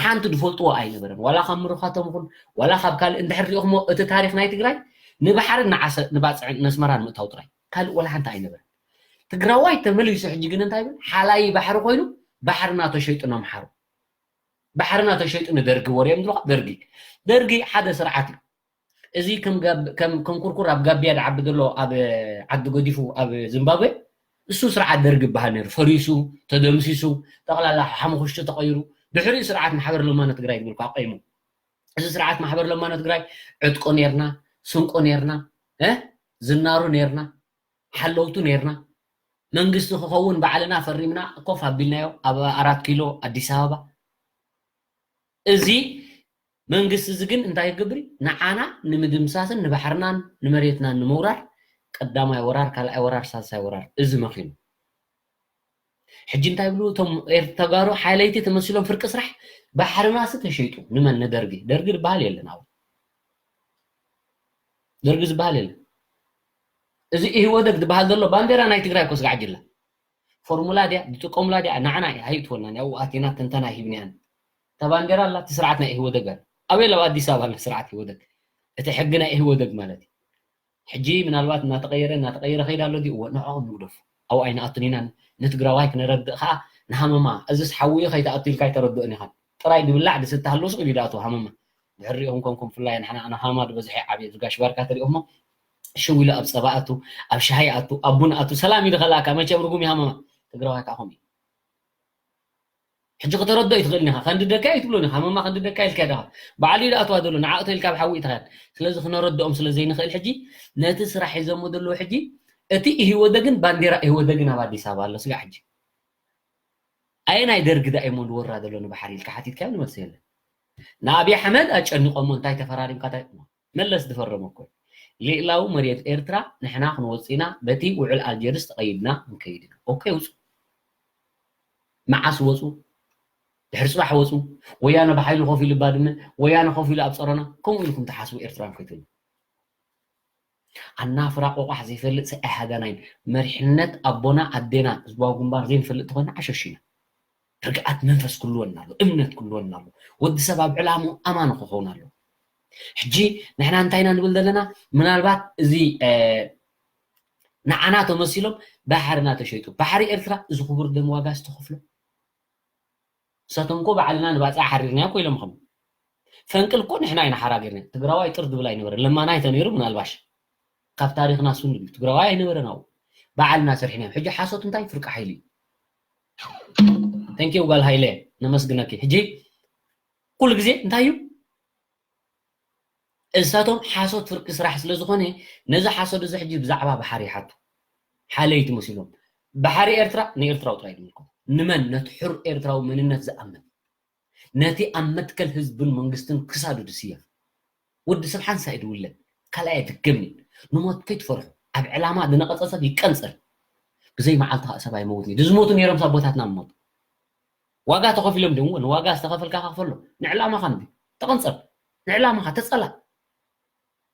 ሓንቲ ዝፈልጥዎ ኣይነበረን ዋላ ካብ ምሩኻቶም ይኹን ዋላ ካብ ካልእ እንድሕር ሪኦክሞ እቲ ታሪክ ናይ ትግራይ ንባሕሪ ንባፅዕን ነስመራን ምእታው ጥራይ ካልእ ዋላ ሓንቲ ኣይነበረን ትግራዋይ ተመሊሱ ሕጂ ግን እንታይ ይብል ሓላይ ባሕሪ ኮይኑ ባሕርና ተሸይጡ ነምሓሩ ባሕርና ተሸይጡ ንደርጊ ወሪኦም ዝብሉ ደርጊ ደርጊ ሓደ ስርዓት እዩ። እዚ ከም ኩርኩር ኣብ ጋቢያ ዝዓቢ ዘሎ ኣብ ዓዲ ገዲፉ ኣብ ዚምባብዌ እሱ ስርዓት ደርጊ ይበሃል ነይሩ። ፈሪሱ፣ ተደምሲሱ፣ ጠቕላላ ሓሙኽሽቲ ተቐይሩ። ድሕሪኡ ስርዓት ማሕበር ለማኖ ትግራይ ዝብል ከዓ ቆይሙ። እዚ ስርዓት ማሕበር ለማኖ ትግራይ ዕጥቆ ነርና፣ ስንቆ ነርና፣ ዝናሩ ነርና፣ ሓለውቱ ነርና። መንግስቲ ክኸውን ባዕልና ፈሪምና ኮፍ ኣቢልናዮ ኣብ ኣራት ኪሎ ኣዲስ ኣበባ። እዚ መንግስቲ እዚ ግን እንታይ ይገብር እዩ? ንዓና ንምድምሳስን ንባሕርናን ንመሬትናን ንምውራር ቀዳማይ ወራር፣ ካልኣይ ወራር፣ ሳልሳይ ወራር እዚ መኺኑ። ሕጂ እንታይ ይብሉ እቶም ኤር-፣ ተጋሩ ሓይለይቲ ተመሲሎም ፍርቂ ስራሕ ባሕርናሲ ተሸይጡ ንመን ንደርጊ? ደርጊ ዝበሃል የለን ኣብኡ። ደርጊ ዝበሃል የለን። እዚ ኢህወደግ ዝበሃል ዘሎ ባንዴራ ናይ ትግራይ እኮ ስጋዕ ጅላ። ፎርሙላ ድያ ዝጥቀሙላ ድያ ንዓና ኣይእትወናን። ኣብኡ ኣቲና ትንተና ኣይህብንያን። እታ ባንዴራ ኣላ፣ እቲ ስርዓት ናይ ኢህወደግ ኣላ። ኣበይ ኣሎ ኣብ ኣዲስ ኣበባ ኣሎ ስርዓት ኢህወደግ? እቲ ሕጊ ናይ ኢህወደግ ማለት እዩ። ሕጂ ምናልባት እናተቐየረ እናተቐየረ ከይዳ ኣሎ ድዩ? እወ፣ ንዕኦም ንግደፉ። ኣብኡ ኣይንኣቱን ኢና። ንትግራዋይ ክነረድእ ከዓ ንሃመማ፣ እዚስ ሓዊ እዩ ከይትኣቱ ኢልካ ኣይተረድኦን ኢኻ። ጥራይ ድብላዕ ድስተ ሃለውስ ኢሉ ይድኣቱ ሃመማ። ድሕሪኦም ኮንኩም ብፍላይ ንሕና ኣነ ሃማ ዝበዝሐ ዓብየ ዝጋሽ ባርካ ተሪኦሞ ሽው ኢሉ ኣብ ፀባ ኣቱ ኣብ ሻሂ ኣቱ ኣብ ቡን ኣቱ ሰላም ይድኸላካ መቸም ርጉም ይሃመማ ትግራዋይ ከዓ ከምኡ እዩ። ሕጂ ከተረድኦ ይትኽእል ኢኻ። ከንዲ ደካ ኣይትብሎን ኢኻ ሃመማ ከንዲ ደካ ኢልካ ደኻ ባዕሉ ይድኣትዋ ዘሎ ንዓእቶ ኢልካ ብሓዊ ኢትኸድ። ስለዚ ክነረድኦም ስለ ዘይንኽእል ሕጂ ነቲ ስራሕ ሒዞሞ ዘለዉ ሕጂ እቲ ኢህወደግን ባንዴራ ኢህወደግን ኣብ ኣዲስ ኣበባ ኣሎ ስጋዕ ሕጂ ኣየናይ ደርጊ ዳኣ እሞ ዝወራ ዘሎ ንባሕሪ ኢልካ ሓቲትካዮ ንመልሲ የለን። ንኣብይ ኣሕመድ ኣጨኒቆሞ እንታይ ተፈራሪምካ እንታይ መለስ ዝፈረሞ እኮ ልእላዊ መሬት ኤርትራ ንሕና ክንወፅእ ኢና በቲ ውዕል ኣልጀርስ ተቐይድና ክንከይድ ኢና። ኦኬ ውፁ። መዓስ ወፁ? ድሕሪ ፅባሕ ወፁ። ወያነ ብሓይሉ ኮፍ ኢሉ ባድመ፣ ወያነ ኮፍ ኢሉ ኣብ ፀሮና። ከምኡ ኢልኩም ትሓስቡ ኤርትራን ከይትብሉ። ኣናፍራ ቆቋሕ ዘይፈልጥ ሰብኣይ ሃጋናይን መሪሕነት ኣቦና ኣዴና ህዝባዊ ግንባር ዘይንፈልጥ ተኾይና ዓሸሽ ኢና። ርግኣት መንፈስ ክልወና ኣሎ፣ እምነት ክልወና ኣሎ። ወዲ ሰብ ኣብ ዕላምኡ ኣማኒ ክኸውን ኣሎ። ሕጂ ንሕና እንታይ ኢና ንብል ዘለና? ምናልባት እዚ ንዓና ተመሲሎም ባሕርና ተሸይጡ። ባሕሪ ኤርትራ እዚ ክቡር ደም ዋጋ ዝተኸፍሎ ንሳቶም እኮ ባዕልና ንባፅዕ ሓሪርናዮ እኮ ኢሎም ከም ፈንቅል እኮ ንሕና ኢና ሓራጊርና። ትግራዋይ ጥር ዝብል ኣይነበረን። ለማናይ ተነይሩ ምናልባሽ ካብ ታሪኽና ስንዱ እዩ። ትግራዋይ ኣይነበረን ኣብኡ። ባዕልና ሰሪሕናዮ። ሕጂ ሓሶት እንታይ ፍርቂ ሓይሊ እዩ። ተንኪው ጓል ሃይለ ነመስግነኪ። ሕጂ ኩሉ ግዜ እንታይ እዩ እሳቶም ሓሶት ፍርቂ ስራሕ ስለ ዝኾነ ነዚ ሓሶት እዚ ሕጂ ብዛዕባ ባሕሪ ይሓቱ ሓለይቲ መሲሎም ባሕሪ ኤርትራ ንኤርትራዊ ጥራይ ዝምልከቱ ንመን ነቲ ሕር ኤርትራዊ መንነት ዝኣምን ነቲ ኣብ መትከል ህዝብን መንግስትን ክሳዱ ዝስየፍ ወዲ ሰብ ሓንሳእ እዩ ዝውለድ ካልኣይ ድገም እዩ ንሞት ከይትፈርሑ ኣብ ዕላማ ዝነቐጸ ሰብ ይቀንጸል ብዘይ መዓልቲ ከዓ ሰብ ኣይመውትን እዩ ዝሞቱ ነይሮም ኣቦታትና ሞቱ ዋጋ ተኸፊሎም ድም ንዋጋ ዝተኸፈልካ ከኽፈሎ ንዕላማኻ እንዲ ተቐንጸብ ንዕላማኻ ተጸላ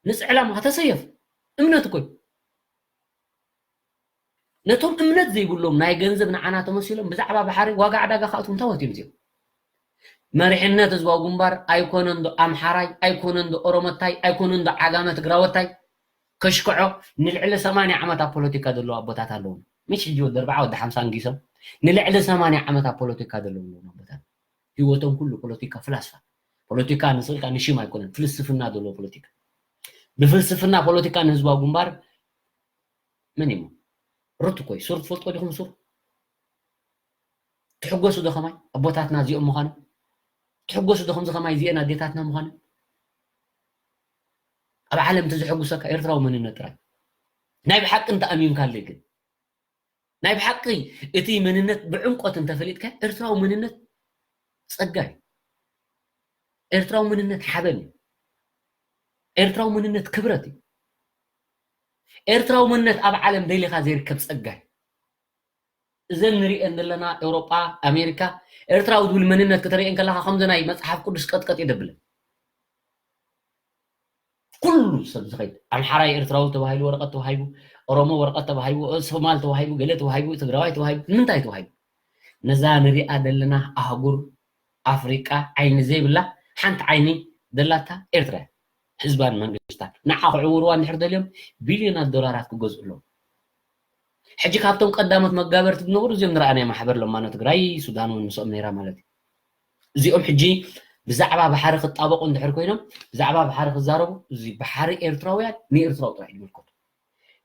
ንጽዕላማኻ ተሰየፍ እምነት እኮ እዩ ነቶም እምነት ዘይብሎም ናይ ገንዘብ ንዓና ተመሲሎም ብዛዕባ ባሕሪ ዋጋ ዕዳጋ ክኣትዉ እንታወት እዮም እዚኦም መሪሕነት ህዝባዊ ግንባር ኣይኮነን ዶ ኣምሓራይ ኣይኮነን ዶ ኦሮመታይ ኣይኮነን ዶ ዓጋመ ትግራወታይ ከሽክዖ ንልዕሊ ሰማንያ ዓመት ኣብ ፖለቲካ ዘለዉ ኣቦታት ኣለዉ ምሽ ሕጂ ወዲ ኣርባዓ ወዲ ሓምሳ ኣንጊሶም ንልዕሊ ሰማንያ ዓመት ኣብ ፖለቲካ ዘለዉ ኣለዉ ኣቦታት ህይወቶም ኩሉ ፖለቲካ ፍላስፋ ፖለቲካ ንስልካ ንሽም ኣይኮነን ፍልስፍና ዘለዎ ፖለቲካ ብፍልስፍና ፖለቲካ ንህዝባዊ ግንባር መን እዩ ሩት እኮ እዩ ሱር ትፈልጦ ዲኹም ሱር ትሕጎሱ ዶ ከማይ ኣቦታትና እዚኦም ምዃኖም ትሕጎሱ ዶ ከምዚ ከማይ እዚአን ኣዴታትና ምዃነን ኣብ ዓለም እቲ ዘሐጉሰካ ኤርትራዊ መንነት ጥራይ ናይ ብሓቂ እንተኣሚንካለይ ግን ናይ ብሓቂ እቲ መንነት ብዕምቆት እንተፈሊጥካ ኤርትራዊ መንነት ጸጋ እዩ ኤርትራዊ መንነት ሓበን እዩ ኤርትራዊ መንነት ክብረት እዩ ኤርትራዊ መንነት ኣብ ዓለም ደሊኻ ዘይርከብ ጸጋ እዩ እዘን ንሪኤን ዘለና ኤውሮጳ ኣሜሪካ ኤርትራዊ ዝብል መንነት ክትሪኤን ከለካ ከምዚ ናይ መፅሓፍ ቅዱስ ቀጥቀጥ እዩ ደብለን ኩሉ ሰብ ዝኸይድ ኣምሓራይ ኤርትራዊ ተባሂሉ ወረቐት ተባሂቡ ኦሮሞ ወረቐት ተባሂቡ ሶማል ተባሂቡ ገለ ተባሂቡ ትግራዋይ ተባሂቡ ንምንታይ ተባሂቡ ነዛ ንሪኣ ዘለና ኣህጉር ኣፍሪቃ ዓይኒ ዘይብላ ሓንቲ ዓይኒ ዘላታ ኤርትራ ህዝባን መንግስታን ንዓ ክዕውርዋ እንድሕር ደልዮም ቢልዮናት ዶላራት ክገዝኡ ኣለዎም ሕጂ ካብቶም ቀዳሞት መጋበርቲ ዝነበሩ እዚኦም ንረኣናዮ ማሕበር ለማኖ ትግራይ ሱዳን እውን ምስኦም ነይራ ማለት እዩ እዚኦም ሕጂ ብዛዕባ ባሕሪ ክጣበቑ እንድሕር ኮይኖም፣ ብዛዕባ ባሕሪ ክዛረቡ፣ እዚ ባሕሪ ኤርትራውያን ንኤርትራዊ ጥራሕ እዩ ዝምልከቱ።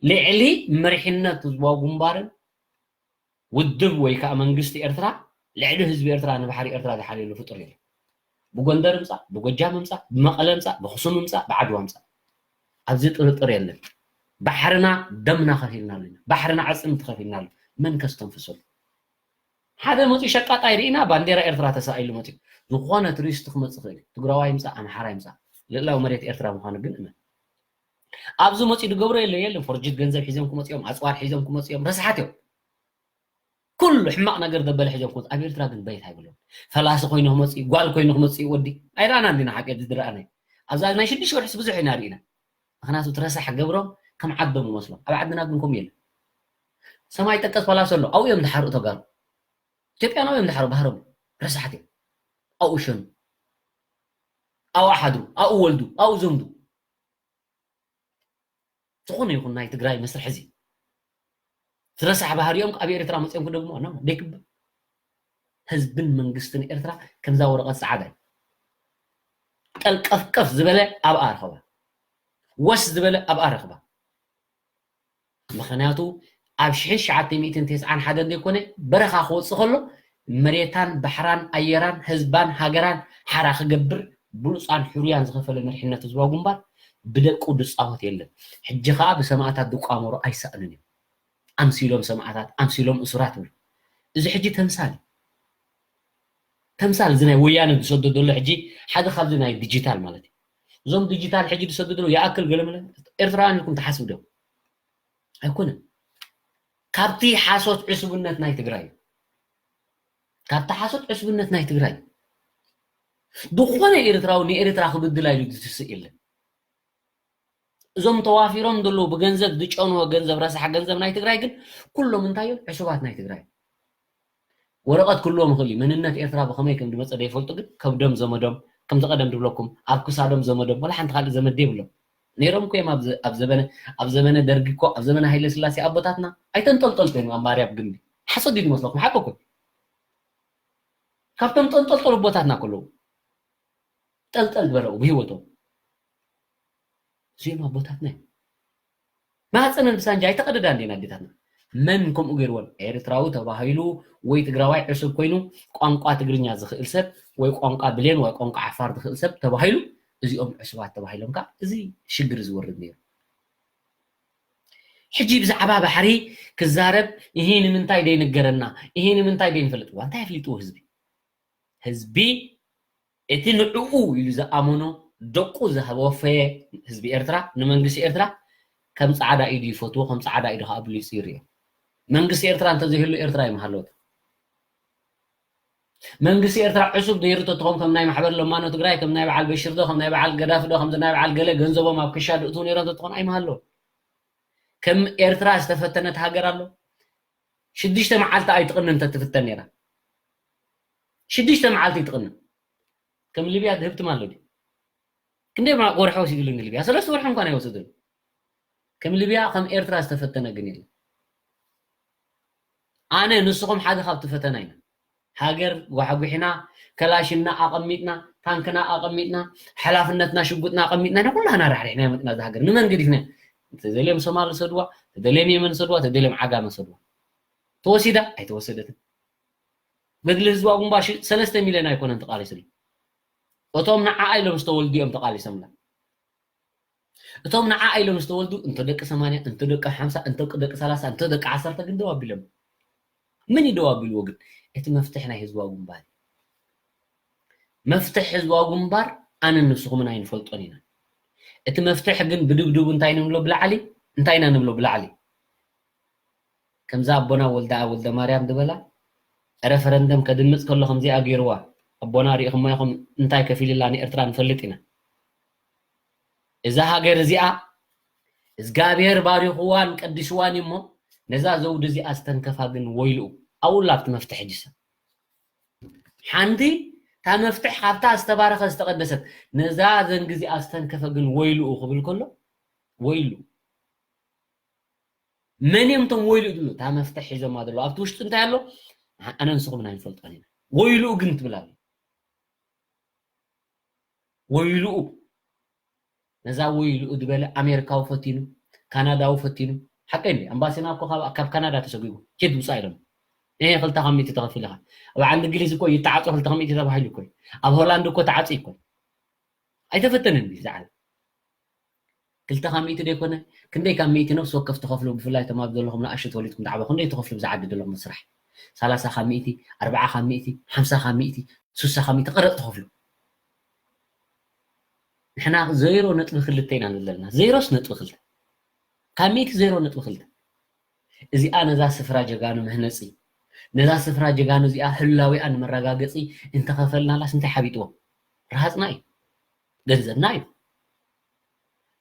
ልዕሊ መሪሕነት ህዝባዊ ግንባርን ውድብ ወይ ከዓ መንግስቲ ኤርትራ ልዕሊ ህዝቢ ኤርትራ ንባሕሪ ኤርትራ ዝሓልየሉ ፍጡር የለን። ብጎንደር ምጻእ፣ ብጎጃም ምጻእ፣ ብመቐለ ምጻእ፣ ብኽሱም ምጻእ፣ ብዓድዋ ምጻእ፣ ኣብዚ ጥርጥር የለን። ባሕርና ደምና ከፊልናሉ ኢና። ባሕርና ኣዕጽምቲ ከፊልናሉ። መን ከስተንፍሰሉ? ሓደ መፂኡ ሸቃጣይ ርኢና፣ ባንዴራ ኤርትራ ተሳኢሉ መፂኡ። ዝኾነ ቱሪስት ክመፅእ ይኽእል እዩ። ትግራዋይ ይምፃእ፣ ኣምሓራ ይምፃእ፣ ልእላዊ መሬት ኤርትራ ምዃኑ ግን እመን። ኣብዚ መፂኡ ዝገብሮ የለ የለን። ፎርጅት ገንዘብ ሒዞም ክመፅኦም፣ ኣፅዋር ሒዞም ክመፅኦም፣ ረሳሓት እዮም። ኩሉ ሕማቕ ነገር ዘበለ ሒዞም ክመፅእ። ኣብ ኤርትራ ግን በየት ኣይብሎም። ፈላሲ ኮይኑ ክመፅእ፣ ጓል ኮይኑ ክመፅእ፣ ወዲ ኣይረኣናን ዲና? ሓቂ ዝረኣናይ ኣብዛ ናይ ሽዱሽተ ወርሕስ ብዙሕ ኢና ርኢና። ምኽንያቱ እቲ ረሳሕ ገብሮም ከም ዓዶም ይመስሎም። ኣብ ዓድና ግን ከምኡ የለን። ሰማይ ጠቀስ ፓላስ ኣሎ፣ ኣብኡ እዮም ዝሓርኡ ተጋሩ። ኢትዮጵያን ኣብኡ እዮም ዝሓርኡ ባህሮም። ረሳሓት እዮም። ኣብኡ ሸኑ፣ ኣብኡ ሓድሩ፣ ኣብኡ ወልዱ፣ ኣብኡ ዘምዱ። ዝኾነ ይኹን ናይ ትግራይ መስርሕ እዚ ዝረሳሕ ባህሪኦም ኣብ ኤርትራ መፂኦም ክደግሞ ነው ደይግባእ። ህዝብን መንግስትን ኤርትራ ከምዛ ወረቐት ጸዓዳ እዩ። ጠልቀፍቀፍ ዝበለ ኣብኣ ርኸባ፣ ወስ ዝበለ ኣብኣ ርኸባ። ምኽንያቱ ኣብ ሽሕን ትሽዓተ ሚእትን ተስዓን ሓደን ዘይኮነ በረኻ ክወፅእ ከሎ መሬታን ባሕራን ኣየራን ህዝባን ሃገራን ሓራ ክገብር ብሉፃን ሕሩያን ዝኸፈለ መሪሕነት ህዝባዊ ግንባር ብደቁ ድፃወት የለን። ሕጂ ከዓ ብሰማእታት ድቋመሩ ኣይሰእኑን እዮም። ኣምሲሎም ሰማእታት፣ ኣምሲሎም እሱራት ይብሉ። እዚ ሕጂ ተምሳል እዩ። ተምሳል እዚ ናይ ወያነ ዝሰዶ ዘሎ ሕጂ ሓደ ካብዚ ናይ ዲጂታል ማለት እዩ። እዞም ዲጂታል ሕጂ ዝሰዶ ዘለዉ ይኣክል ገለመለ ኤርትራውያን ኢልኩም ትሓስቡ ዶ? ኣይኮነን። ካብቲ ሓሶት ዕሱብነት ናይ ትግራይ እዩ። ካብቲ ሓሶት ዕሱብነት ናይ ትግራይ እዩ። ዝኾነ ኤርትራዊ ንኤርትራ ክብድላ ኢሉ ዝትስእ የለን። እዞም ተዋፊሮም ዘለዉ ብገንዘብ ዝጨንዎ ገንዘብ ረሳሕ ገንዘብ ናይ ትግራይ ግን ኩሎም እንታይ እዮም? ዕሱባት ናይ ትግራይ። ወረቐት ክህልዎም ይኽእል እዩ። መንነት ኤርትራ ብኸመይ ከም ዝመጸ ዘይፈልጡ ግን ከብዶም ዘመዶም፣ ከምዚ ቀደም ዝብለኩም ኣብ ክሳዶም ዘመዶም፣ ወላ ሓንቲ ካልእ ዘመድ ዘይብሎም ነይሮም እኮ እዮም። ኣብ ዘ-፣ ኣብ ዘበነ፣ ኣብ ዘመነ ደርጊ እኮ፣ ኣብ ዘመነ ሃይለ ስላሴ ኣቦታትና ኣይተንጠልጠልኩ እዮም ኣብ ማርያም ግንቢ። ሓሶት ድዩ ዝመስለኩም? ሓቂ እኮ እዩ። ካብቶም ጠንጠልጠሉ ኣቦታትና ከለዉ ጠልጠል ዝበለዉ ብህይወቶም እዚኦም ኣቦታትና እዮም። ማህፀነን ብሳንጃ ኣይተቐደዳ እንዴን ኣዴታትና። መን ከምኡ ገይርወን? ኤርትራዊ ተባሂሉ ወይ ትግራዋይ ዕሱብ ኮይኑ ቋንቋ ትግርኛ ዝኽእል ሰብ ወይ ቋንቋ ብሌን ወይ ቋንቋ ዓፋር ዝኽእል ሰብ ተባሂሉ እዚኦም ዕሱባት ተባሂሎም ከዓ እዚ ሽግር ዝወርድ ነይሩ። ሕጂ ብዛዕባ ባሕሪ ክዛረብ ይሄ ንምንታይ ደይንገረና? ይሄ ንምንታይ ደይንፈልጥ? እዋ እንታይ ኣፍሊጥዎ ህዝቢ? ህዝቢ እቲ ንዕኡ ኢሉ ዝኣመኖ ደቁ ዝወፈየ ህዝቢ ኤርትራ ንመንግስቲ ኤርትራ ከም ጻዕዳ ኢዱ ይፈትዎ፣ ከም ጻዕዳ ኢዱ ከዓ ብሊጹ ይርእዮ። መንግስቲ ኤርትራ እንተዘይህሉ ኤርትራ ኣይምሃለወት። መንግስቲ ኤርትራ ዕሱብ ነይሩ ተትኾን ከም ናይ ማሕበር ለማኖ ትግራይ፣ ከም ናይ በዓል በሽር ዶ፣ ከም ናይ በዓል ገዳፊ ዶ፣ ከም ናይ በዓል ገለ ገንዘቦም ኣብ ክሻ ድእትዉ ነይሮም ተትኾን ኣይምሃለወን። ከም ኤርትራ ዝተፈተነት ሃገር ኣሎ? ሽዱሽተ መዓልቲ ኣይትቕንን እንተትፍተን ነይራ። ሽዱሽተ መዓልቲ ኣይትቕንን። ከም ሊብያ ድህብትም ኣሎ ድዩ? ክንደይ ማ-፣ ወርሒ ወሲድሉ ንሊብያ? ሰለስተ ወርሒ እንኳን ኣይወሰደሉ። ከም ሊብያ ከም ኤርትራ ዝተፈተነ ግን የለን። ኣነ ንስኹም ሓደ ካብቲ ፈተና ኢና። ሃገር ጓሕጒሕና፣ ከላሽና ኣቐሚጥና፣ ታንክና ኣቐሚጥና፣ ሓላፍነትና ሽጉጥና ኣቐሚጥና ኢና ኩላህና ራሕሪሕና መጥና እዛ ሃገር። ንመን ገዲፍና? ተደልዮም ሶማል ሰድዋ፣ ተደልዮም የመን ሰድዋ፣ ተደልዮም ዓጋመ ሰድዋ። ተወሲዳ? ኣይተወሰደትን። ገድሊ ህዝባዊ ግንባር ሽ-፣ ሰለስተ ሚልዮን ኣይኮነን ተቓሊስሉ። እቶም ንዓኣ ኢሎም ዝተወልዱ እዮም ተቓሊሶምላ። እቶም ንዓኣ ኢሎም ዝተወልዱ እንተ ደቂ ሰማንያ፣ እንተ ደቂ ሓምሳ፣ እንተ ደቂ ሰላሳ፣ እንተ ደቂ ዓሰርተ ግን ደው ኣቢሎም። መን እዩ ደው ኣቢልዎ ግን? እቲ መፍትሕ ናይ ህዝባዊ ግንባር እዩ። መፍትሕ ህዝባዊ ግንባር ኣነን ንስኹምን ኣይንፈልጦን ኢና። እቲ መፍትሕ ግን ብድብድቡ እንታይ ንብሎ ብላዕሊ፣ እንታይ ኢና ንብሎ ብላዕሊ? ከምዛ ኣቦና ወልደ፣ ወልደ ማርያም ዝበላ፣ ረፈረንደም ከድምጽ ከሎ ከምዚኣ ገይርዋ። ኣቦና ሪኢኹሞ ኢኹም እንታይ ከፊልላ ንኤርትራ ንፈልጥ ኢና። እዛ ሃገር እዚኣ እግዚኣብሔር ባሪኽዋን ቀዲስዋን እዩ እሞ፣ ነዛ ዘውዲ እዚኣ ዝተንከፋ ግን ወይልኡ። ኣብኡ ኣብቲ መፍትሕ ሕጂ ሰብ። ሓንቲ እታ መፍትሕ ካብታ ዝተባረኸ ዝተቐደሰት፣ ነዛ ዘንጊ እዚኣ ዝተንከፈ ግን ወይልኡ ክብል ከሎ፣ ወይሉ። መን እዮም እቶም ወይሉ ዝብሉ? እታ መፍትሕ ሒዞማ ዘለዉ። ኣብቲ ውሽጢ እንታይ ኣሎ? ኣነ ንስኹም ኣይንፈልጦን ኢና። ወይሉ ግን ትብል ኣለ። ወይልኡ ነዛ ወይልኡ ዝበለ ኣሜሪካዊ ፈቲኑ፣ ካናዳዊ ፈቲኑ። ሓቀይ እንዲ ኣምባሲና እኮ ካብ ካናዳ ተሰጒጉ ኪድ ውፃእ ኢሎም። ይሄ ክልተ ካብ ሚእቲ ተኸፊልኻ። ኣብ ዓንዲ እንግሊዝ እኮ ይተዓፆ ክልተ ካብ ሚእቲ ተባሂሉ እኮ። ኣብ ሆላንድ እኮ ተዓፂ እኮ። ኣይተፈተነን እዚ ዓለም። ክልተ ካብ ሚእቲ ዘይኮነ ክንደይ ካብ ሚእቲ ነፍሲ ወከፍ ትኸፍሉ፣ ብፍላይ እቶም ኣብ ዘለኹም ንኣሽቱ ተወሊድኩም ዝዓበኹም ክንደይ ትኸፍሉ ብዛ ዓዲ ዘለኹም ስራሕ? ሰላሳ ካብ ሚእቲ፣ ኣርብዓ ካብ ሚእቲ፣ ሓምሳ ካብ ሚእቲ፣ ስሳ ካብ ሚእቲ ቀረፅ ትኸፍሉ። ንሕና ዜሮ ነጥቢ ክልተ ኢና ንብል ዘለና። ዜሮስ ነጥቢ ክልተ ካብ ሚእቲ ዜሮ ነጥቢ ክልተ። እዚኣ ነዛ ስፍራ ጀጋኑ መህነፂ፣ ነዛ ስፍራ ጀጋኑ እዚኣ ህላዊኣ ንመረጋገፂ እንተኸፈልናላስ እንታይ ሓቢጥዎም? ረሃፅና እዩ፣ ገንዘብና እዩ።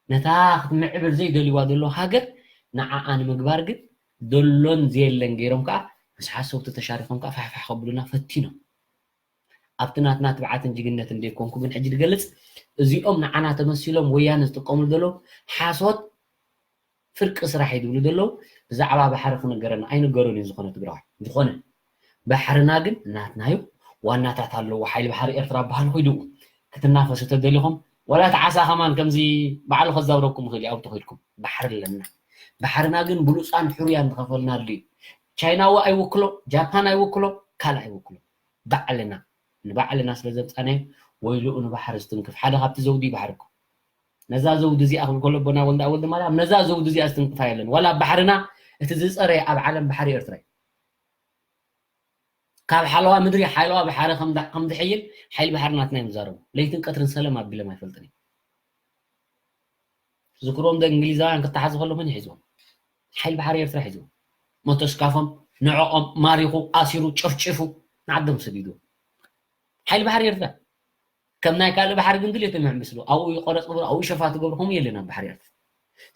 ነታ ክትምዕብል ዘይደልይዋ ዘሎ ሃገር ንዓኣ ንምግባር ግን ዘሎን ዘየለን ገይሮም ከዓ ምስ ሓሰውቲ ተሻሪኾም ከዓ ፋሕፋሕ ከብሉና ፈቲኖም። ኣብቲ ናትና ትብዓትን ጅግነትን ዘይኮንኩ ግን ሕጂ ዝገልፅ፣ እዚኦም ንዓና ተመሲሎም ወያነ ዝጥቀሙሉ ዘለዉ ሓሶት ፍርቂ ስራሕ እዩ ዝብሉ ዘለዉ። ብዛዕባ ባሕሪ ክነገረና ኣይነገሮን እዩ ዝኾነ ትግራዋይ። ዝኾነ ባሕርና ግን ናትና እዩ። ዋናታት ኣለዎ። ሓይሊ ባሕሪ ኤርትራ በሃል ኮይዱ ክትናፈሱ ተደሊኹም ዋላ እቲ ዓሳ ከማን ከምዚ ባዕሉ ከዛውረኩም ይኽእል እዩ። ኣብኡ ተኾይድኩም ባሕሪ ኣለና። ባሕርና ግን ብሉፃን ሕሩያን ዝኸፈልናሉ እዩ። ቻይናዊ ኣይውክሎ፣ ጃፓን ኣይውክሎ፣ ካልእ ኣይውክሎ። ባዕልና ንባዕልና ስለ ዘምፃናዮ ወይልኡ ንባሕሪ ዝትንክፍ ሓደ ካብቲ ዘውዲ እዩ ባሕሪ እኮ። ነዛ ዘውዲ እዚኣ ክብል ከሎ ኣቦና ወልደ ወልደ ማርያም ነዛ ዘውዲ እዚኣ ዝትንክፋ የለን። ዋላ ባሕርና እቲ ዝፀረየ ኣብ ዓለም ባሕሪ ኤርትራ እዩ። ካብ ሓለዋ ምድሪ ሓለዋ ባሕሪ ከም ዳ- ከም ዝሕይል ሓይሊ ባሕሪ ናትና እዮም ዝዛረቡ። ለይትን ቀትርን ሰለም ኣቢሎም ኣይፈልጥን እዮም። ዝክሮም ዶ እንግሊዛውያን ክተሓዙ ከሎ መን ሒዝዎም? ሓይሊ ባሕሪ ኤርትራ ሒዝዎም። ሞተስካፎም ንዕኦም ማሪኹ ኣሲሩ ጨፍጭፉ ንዓዶም ሰዲድዎም። ሓይሊ ባሕሪ ኤርትራ ከም ናይ ካልእ ባሕሪ ግን ድሌቶም ይሕምስሉ ኣብኡ ይቆረፅ ግብሩ ኣብኡ ሸፋ ትገብሩ ከምኡ የለን ኣብ ባሕሪ ኤርትራ።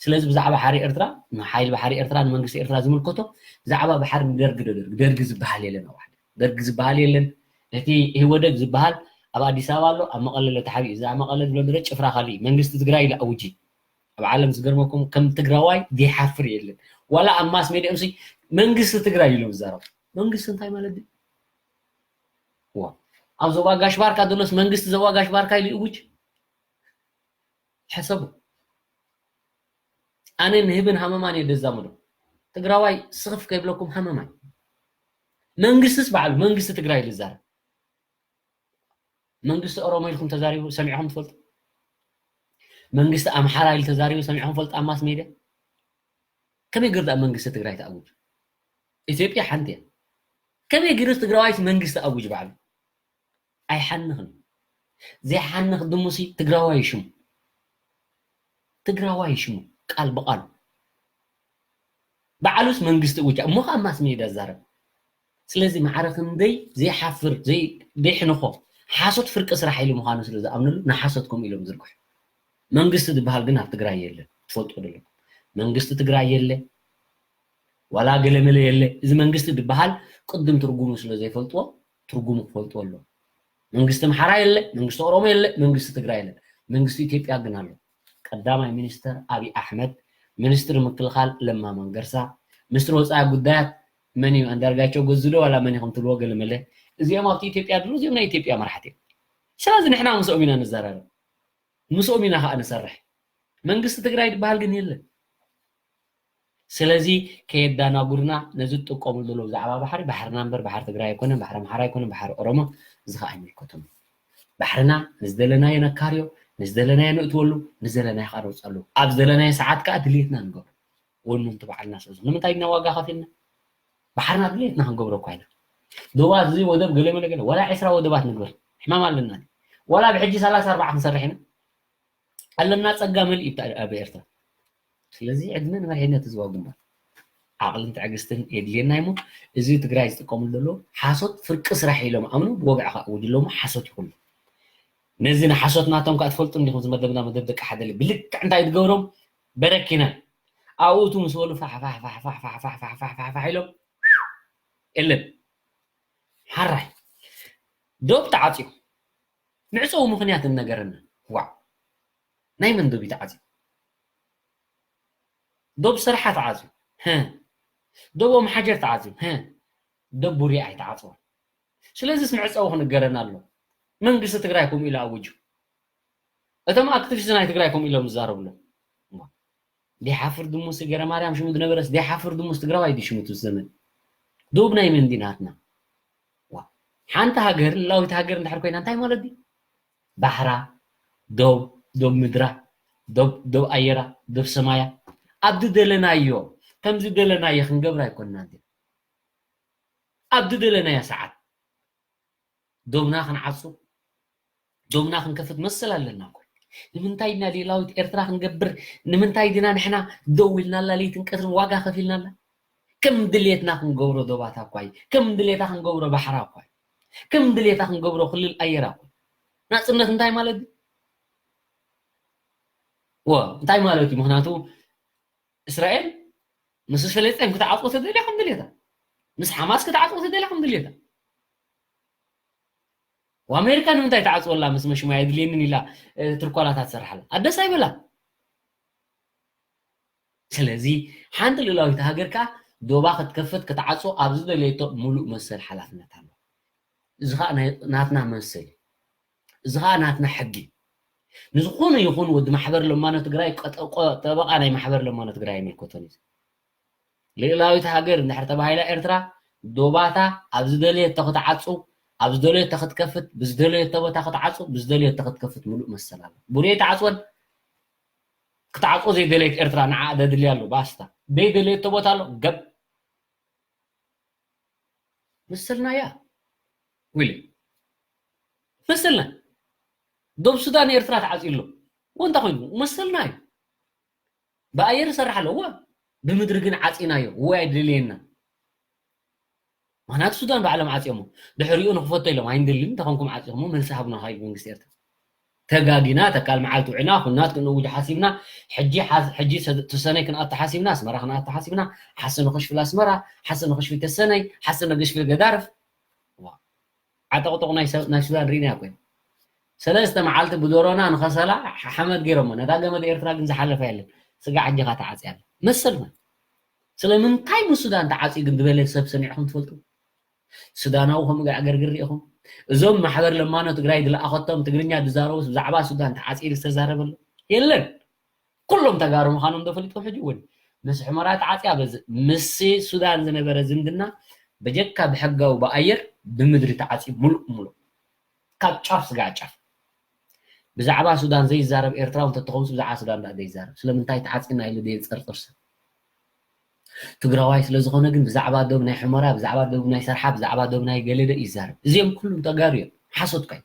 ስለዚ ብዛዕባ ሓሪ ኤርትራ ንሓይሊ ባሕሪ ኤርትራ ንመንግስቲ ኤርትራ ዝምልከቶ ብዛዕባ ባሕሪ ንደርጊ ዶ ደርጊ ደርጊ ዝበሃል የለን ኣብ ዓዲ ደርጊ ዝበሃል የለን። እቲ ኢህወደግ ዝበሃል ኣብ ኣዲስ ኣበባ ኣሎ ኣብ መቐለ ኣሎ ተሓቢኡ እዛ መቐለ ዝብሎ ንረ ጭፍራ ካልእ እዩ መንግስቲ ትግራይ ኢሉ ኣውጂ። ኣብ ዓለም ዝገርመኩም ከም ትግራዋይ ዘይሓፍር የለን። ዋላ ኣብ ማስ ሜድያ ምሲ መንግስቲ ትግራይ ኢሎም ዝዛረቡ መንግስቲ እንታይ ማለት ድዩ? ዋ ኣብ ዞባ ጋሽ ባርካ ዘሎስ መንግስቲ ዞባ ጋሽ ባርካ ኢሉ ይእውጅ? ሕሰቡ። ኣነ ንህብን ሃመማን እየ ደዛምዶ። ትግራዋይ ስኽፍ ከይብለኩም ሃመማን መንግስትስ በዓሉ መንግስቲ ትግራይ ዝዛረብ መንግስቲ ኦሮሞ ኢልኩም ተዛሪቡ ሰሚዕኹም ትፈልጡ? መንግስቲ ኣምሓራ ኢሉ ተዛሪቡ ሰሚዕኹም ፈልጡ ኣብ ማስ ሜድያ? ከመይ ገይሩ ደኣ መንግስቲ ትግራይ ተኣውጅ? ኢትዮጵያ ሓንቲ እያ። ከመይ ገይሩ ትግራዋይስ መንግስቲ ኣውጅ ባዕሉ? ኣይሓንኽን። ዘይሓንኽ ድሙሲ ትግራዋይ ሽሙ ትግራዋይ ሽሙ ቃል ብቃሉ ባዕሉስ መንግስቲ እውጃ እሞ ከዓ ማስ ሜድያ ዝዛረብ። ስለዚ ማዕረ ክንደይ ዘይሓፍር ዘይሕንኾ ሓሶት ፍርቂ ስራሕ ኢሉ ምዃኑ ስለ ዝኣምንሉ ንሓሶት ከምኡ ኢሎም ዝርግሑ። መንግስቲ ዝበሃል ግን ኣብ ትግራይ የለን። ትፈልጡ ዘለኩም መንግስቲ ትግራይ የለ ዋላ ገለመለ የለ። እዚ መንግስቲ ዝበሃል ቅድም ትርጉሙ ስለ ዘይፈልጥዎ ትርጉሙ ክፈልጥዎ ኣለዎ። መንግስቲ ኣምሓራ የለ፣ መንግስቲ ኦሮሞ የለ፣ መንግስቲ ትግራይ የለ። መንግስቲ ኢትዮጵያ ግን ኣሎ። ቀዳማይ ሚኒስተር ኣብይ ኣሕመድ፣ ሚኒስትሪ ምክልኻል ለማ መንገርሳ፣ ሚኒስትሪ ወፃኢ ጉዳያት መን እዩ? ኣንዳርጋቸው ገዙ ዶ ዋላ መን ኢኹም ትብልዎ ገለመለ? እዚኦም ኣብቲ ኢትዮጵያ ድሉ እዚኦም ናይ ኢትዮጵያ መራሕቲ እዮም። ስለዚ ንሕና ምስኦም ኢና ንዘራረብ፣ ምስኦም ኢና ከዓ ንሰርሕ። መንግስቲ ትግራይ ዝበሃል ግን የለን። ስለዚ ከየዳናጉርና ነዚ ትጥቀሙሉ ዘለዉ ብዛዕባ ባሕሪ ባሕርና እምበር ባሕሪ ትግራይ ኣይኮነን ባሕሪ ኣምሓራ ኣይኮነን ባሕሪ ኦሮሞ እዚ ከዓ ኣይምልከቶም ባሕርና ንዝደለናዮ ነካርዮ ንዝደለናዮ ንእትወሉ ንዝደለናዮ ከዓ ነውፀሉ ኣብ ዝደለናዮ ሰዓት ከዓ ድልየትና ንገብሮ ወኑ እንተባዕልና ስለዚ ንምንታይ ኢና ዋጋ ከፊልና ባሕርና ድልየትና ክንገብሮ እኳ ኢና ዶባት እዚ ወደብ ገለ መለ ገለ ዋላ ዕስራ ወደባት ንግበር ሕማም ኣለና ዋላ ብሕጂ ሰላሳ ኣርባዓ ክንሰርሕ ኢና ኣለና ፀጋ መሊእ እዩ ኣብ ኤርትራ ስለዚ ዕድመን መሪሕነት ህዝባዊ ግንባር ዓቕልን ትዕግስትን የድልየና እሞ እዚ ትግራይ ዝጥቀሙሉ ዘለዉ ሓሶት ፍርቂ ስራሕ ኢሎም ኣምኑ ብወግዒ ከእውጅ ኣለዉ ሓሶት ይኹሉ ነዚ ንሓሶት ናቶም ከዓ ትፈልጡ እንዲኹም ዝመደብና መደብ ደቂ ሓደሊ ብልክዕ እንታይ ትገብሮም በረኪና ኣብኡቱ ምስ በሉ ፋሕፋሕፋሕፋሕፋሕፋሕፋሕ ኢሎም የለን ሓራይ ዶብ ተዓፅዩ ምዕፀዊ ምኽንያት እነገረና ዋዕ ናይ መን ዶብ እዩ ተዓፅዩ ዶብ ሰርሓ ተዓፅዩ ዶብ ኦም ሓጀር ተዓፅዩ ዶብ ቡርያ ኣይተዓፅወን ስለዚስ ምዕፀዊ ክንገረና ኣሎ መንግስቲ ትግራይ ከምኡ ኢሉ ኣውጁ እቶም ኣክቲቪስት ናይ ትግራይ ከምኡ ኢሎም ዝዛረቡ ኣለዉ። ዲሓፍር ድሙስ ገረ ማርያም ሽሙ ዝነበረስ ዲሓፍር ድሙስ ትግራዋይ ድዩ ሽሙ እቲ ዘመን? ዶብ ናይ መን ዲ ናትና? ዋ፣ ሓንቲ ሃገር፣ ልላዊት ሃገር እንድሕር ኮይና እንታይ ማለት ድዩ? ባሕራ፣ ዶብ፣ ዶብ ምድራ፣ ዶብ፣ ዶብ ኣየራ፣ ዶብ ሰማያ፣ ኣብ ዝደለናዮ፣ ከም ዝደለናዮ ክንገብራ ኣይኮንናን ድና? ኣብ ዝደለናዮ ሰዓት ዶብና ክንዓጹ፣ ዶብና ክንከፍት መሰል ኣለና እኮ። ንምንታይ ኢና ልላዊት ኤርትራ ክንገብር? ንምንታይ ድና ንሕና ደው ኢልናላ፣ ለይትን ቀትርን ዋጋ ከፊልናላ? ከም ድሌትና ክንገብሮ ዶባታ እኳ እዩ። ከም ድሌታ ክንገብሮ ባሕራ እኳ እዩ። ከም ድሌታ ክንገብሮ ክልል ኣየራ እኳ እዩ። ናጽነት እንታይ ማለት እዩ? ወ-፣ እንታይ ማለት እዩ? ምኽንያቱ እስራኤል ምስ ፍልስጤም ክትዓጽዎ ተደልያ ከም ድሌታ፣ ምስ ሓማስ ክትዓጽዎ ተደልያ ከም ድሌታ። ወኣሜሪካ ንምንታይ ትዓጽወላ? ምስ መሽማ የድልየንን ኢላ፣ እ፣ ትርኳላታት ትሰርሓላ። ኣደስ ኣይበላ። ስለዚ ሓንቲ ልእላዊት ሃገር ከኣ ዶባ ክትከፍት ክትዓጽዎ ኣብ ዝደለየቶ ምሉእ መሰል ሓላፍነት ኣለዋ። እዚ ኸኣ ናይ-፣ ናትና መሰል እዩ። እዚ ኸኣ ናትና ሕጊ እዩ። ንዝኾነ ይኹን ወዲ ማሕበር ለማኖ ትግራይ ቀጠ-፣ ቆ-፣ ጠበቓ ናይ ማሕበር ለማኖ ትግራይ ኣይምልከቶን እዩ። ልእላዊት ሃገር እንድሕር ተባሂላ ኤርትራ ዶባታ ኣብ ዝደለየቶ ክትዓጹ፣ ኣብ ዝደለየቶ ክትከፍት፣ ብዝደለየቶ ቦታ ክትዓጹ፣ ብዝደለየቶ ክትከፍት ምሉእ መሰል ኣሎ። ቡሬ ኣይትዓጽወን። ክትዓጽዎ ዘይደለየት ኤርትራ ንዓ ደድልያ ኣሎ። ባስታ። ዘይደለየቶ ቦታ ኣሎ። ገብ። መሰልና እያ። ዊሊ። መሰልና። ዶብ ሱዳን ኤርትራ ተዓጽዩ ኣሎ። ወንታ ኮይኑ መሰልና እዩ። ብኣየር ይሰርሕ ኣለዎ። ብምድሪ ግን ዓጺናዮ። ወይ ኣይድልየና። ምኽንያቱ ሱዳን ባዕሎም ዓጽዮሞ። ድሕሪኡ ንኽፈቶ ኢሎም ኣይንደልን፣ እንተኾንኩም ዓጺኹሞ መልሲ ሃቡና ካብ መንግስቲ ኤርትራ። ተጋጊና፣ ተካል መዓልቲ ውዒና፣ ኩናት ክንእውጅ ሓሲብና፣ ሕጂ ሓ-፣ ሕጂ ሰ-፣ ተሰነይ ክንኣቱ ሓሲብና፣ ኣስመራ ክንኣቱ ሓሲብና፣ ሓሰነ ክሽፍል ኣስመራ፣ ሓሰነ ክሽፍል ተሰነይ፣ ሓሰነ ክሽፍል ገዳርፍ። ዋ። ዓጠቕጥቕ ናይ ሰ-፣ ናይ ሱዳን ርኢና እኮ ኢና። ሰለስተ መዓልቲ ብዶሮና ንኸሰላ ሓ-፣ ሓመድ ገይሮሞ። ነታ ገመድ ኤርትራ ግን ዝሓለፈ የለን። ስጋዕ ሕጂ ኸኣ ተዓጽያ ኣላ። መሰልና። ስለምንታይ ምስ ሱዳን ተዓጽዩ ግን ዝበለ ሰብ ሰሚዕኹም ትፈልጡ? ሱዳናዊ ከምኡ ገ-፣ ገርግር ርኢኹም? እዞም ማሕበር ለማኖ ትግራይ ዝለኣኸቶም ትግርኛ ዝዛረቡስ ብዛዕባ ሱዳን ተዓጽዩ ዝተዛረበ ኣሎ? የለን። ኩሎም ተጋሩ ምዃኖም ዶ ፈሊጥኩም? ሕጂ እውን ምስ ሑመራ ተዓጽያ በዚ ምስ ሱዳን ዝነበረ ዝምድና በጀካ ብሕጋዊ ብኣየር ብምድሪ ተዓጽዩ ሙሉእ ሙሉእ ካብ ጫፍ ስጋዕ ጫፍ። ብዛዕባ ሱዳን ዘይዛረብ ኤርትራዊ እንተትኸውን ብዛዕባ ሱዳን ደኣ ዘይዛረብ። ስለምንታይ ተዓጺና ኢሉ ዘየንጸርጽር ሰብ? ትግራዋይ ስለ ዝኾነ ግን ብዛዕባ ዶብ ናይ ሑመራ፣ ብዛዕባ ዶብ ናይ ሰርሓ፣ ብዛዕባ ዶብ ናይ ገለደ ይዛረብ። እዚኦም ኩሉም ተጋሩ እዮም። ሓሶት እኳ እዩ።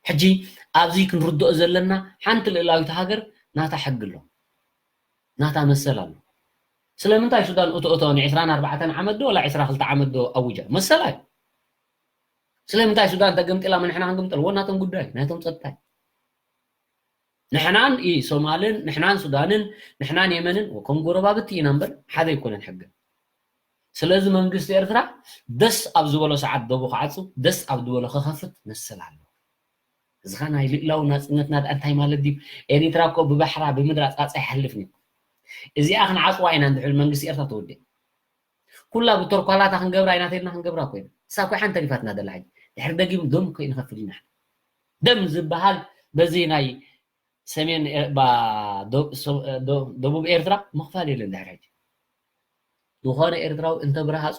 ሕጂ ኣብዚ ክንርድኦ ዘለና ሓንቲ ልእላዊት ሃገር ናታ ሕጊ ኣሎ። ናታ መሰል ኣሎ። ስለምንታይ ሱዳን እቶ እቶ ን ዕስራን ኣርባዕተን ዓመት ዶ ወላ ዕስራ ክልተ ዓመት ዶ ኣውጃ? መሰላ እዩ። ስለምንታይ ሱዳን ተገምጢላ ንሕና ክንግምጠል? ወ ናቶም ጉዳይ፣ ናይቶም ጸጥታ እዩ። ንሕናን ኢ-፣ ሶማልን፣ ንሕናን ሱዳንን፣ ንሕናን የመንን ወ-፣ ከም ጎረባብቲ ኢና እምበር ሓደ ኣይኮነን ሕጊ። ስለዚ መንግስቲ ኤርትራ ደስ ኣብ ዝበሎ ሰዓት ዶቡ ክዓጹ፣ ደስ ኣብ ዝበሎ ክኸፍት መሰል ኣለዎ። እዚ ኸኣ ናይ ልእላዊ ናጽነትና ደኣ እንታይ ማለት ድዩ? ኤሪትራ እኮ ብባሕራ፣ ብምድራ ጻጻ ይሓልፍን እዩ። እዚኣ ክንዓጽዋ ኢና እንድሕር መንግስቲ ኤርትራ ተወዲኣ። ኩላ ብተርኳላታ ክንገብራ ኢና ተልና ክንገብራ እኮ ኢና። እሳ እኮ ሓንቲ ተሪፋትና ዘላ ሕጂ። ድሕሪ ደጊም ደም እኮ ንኸፍል ኢና። ደም ዝበሃል በዚ ናይ ሰሜን ኤ-፣ ባ-፣ ዶ-፣ ሶ-፣ ዶ-፣ ደቡብ ኤርትራ ምኽፋል የለን ድሕሪ ሕጂ። ዝኾነ ኤርትራዊ እንተ ብረሃጹ፣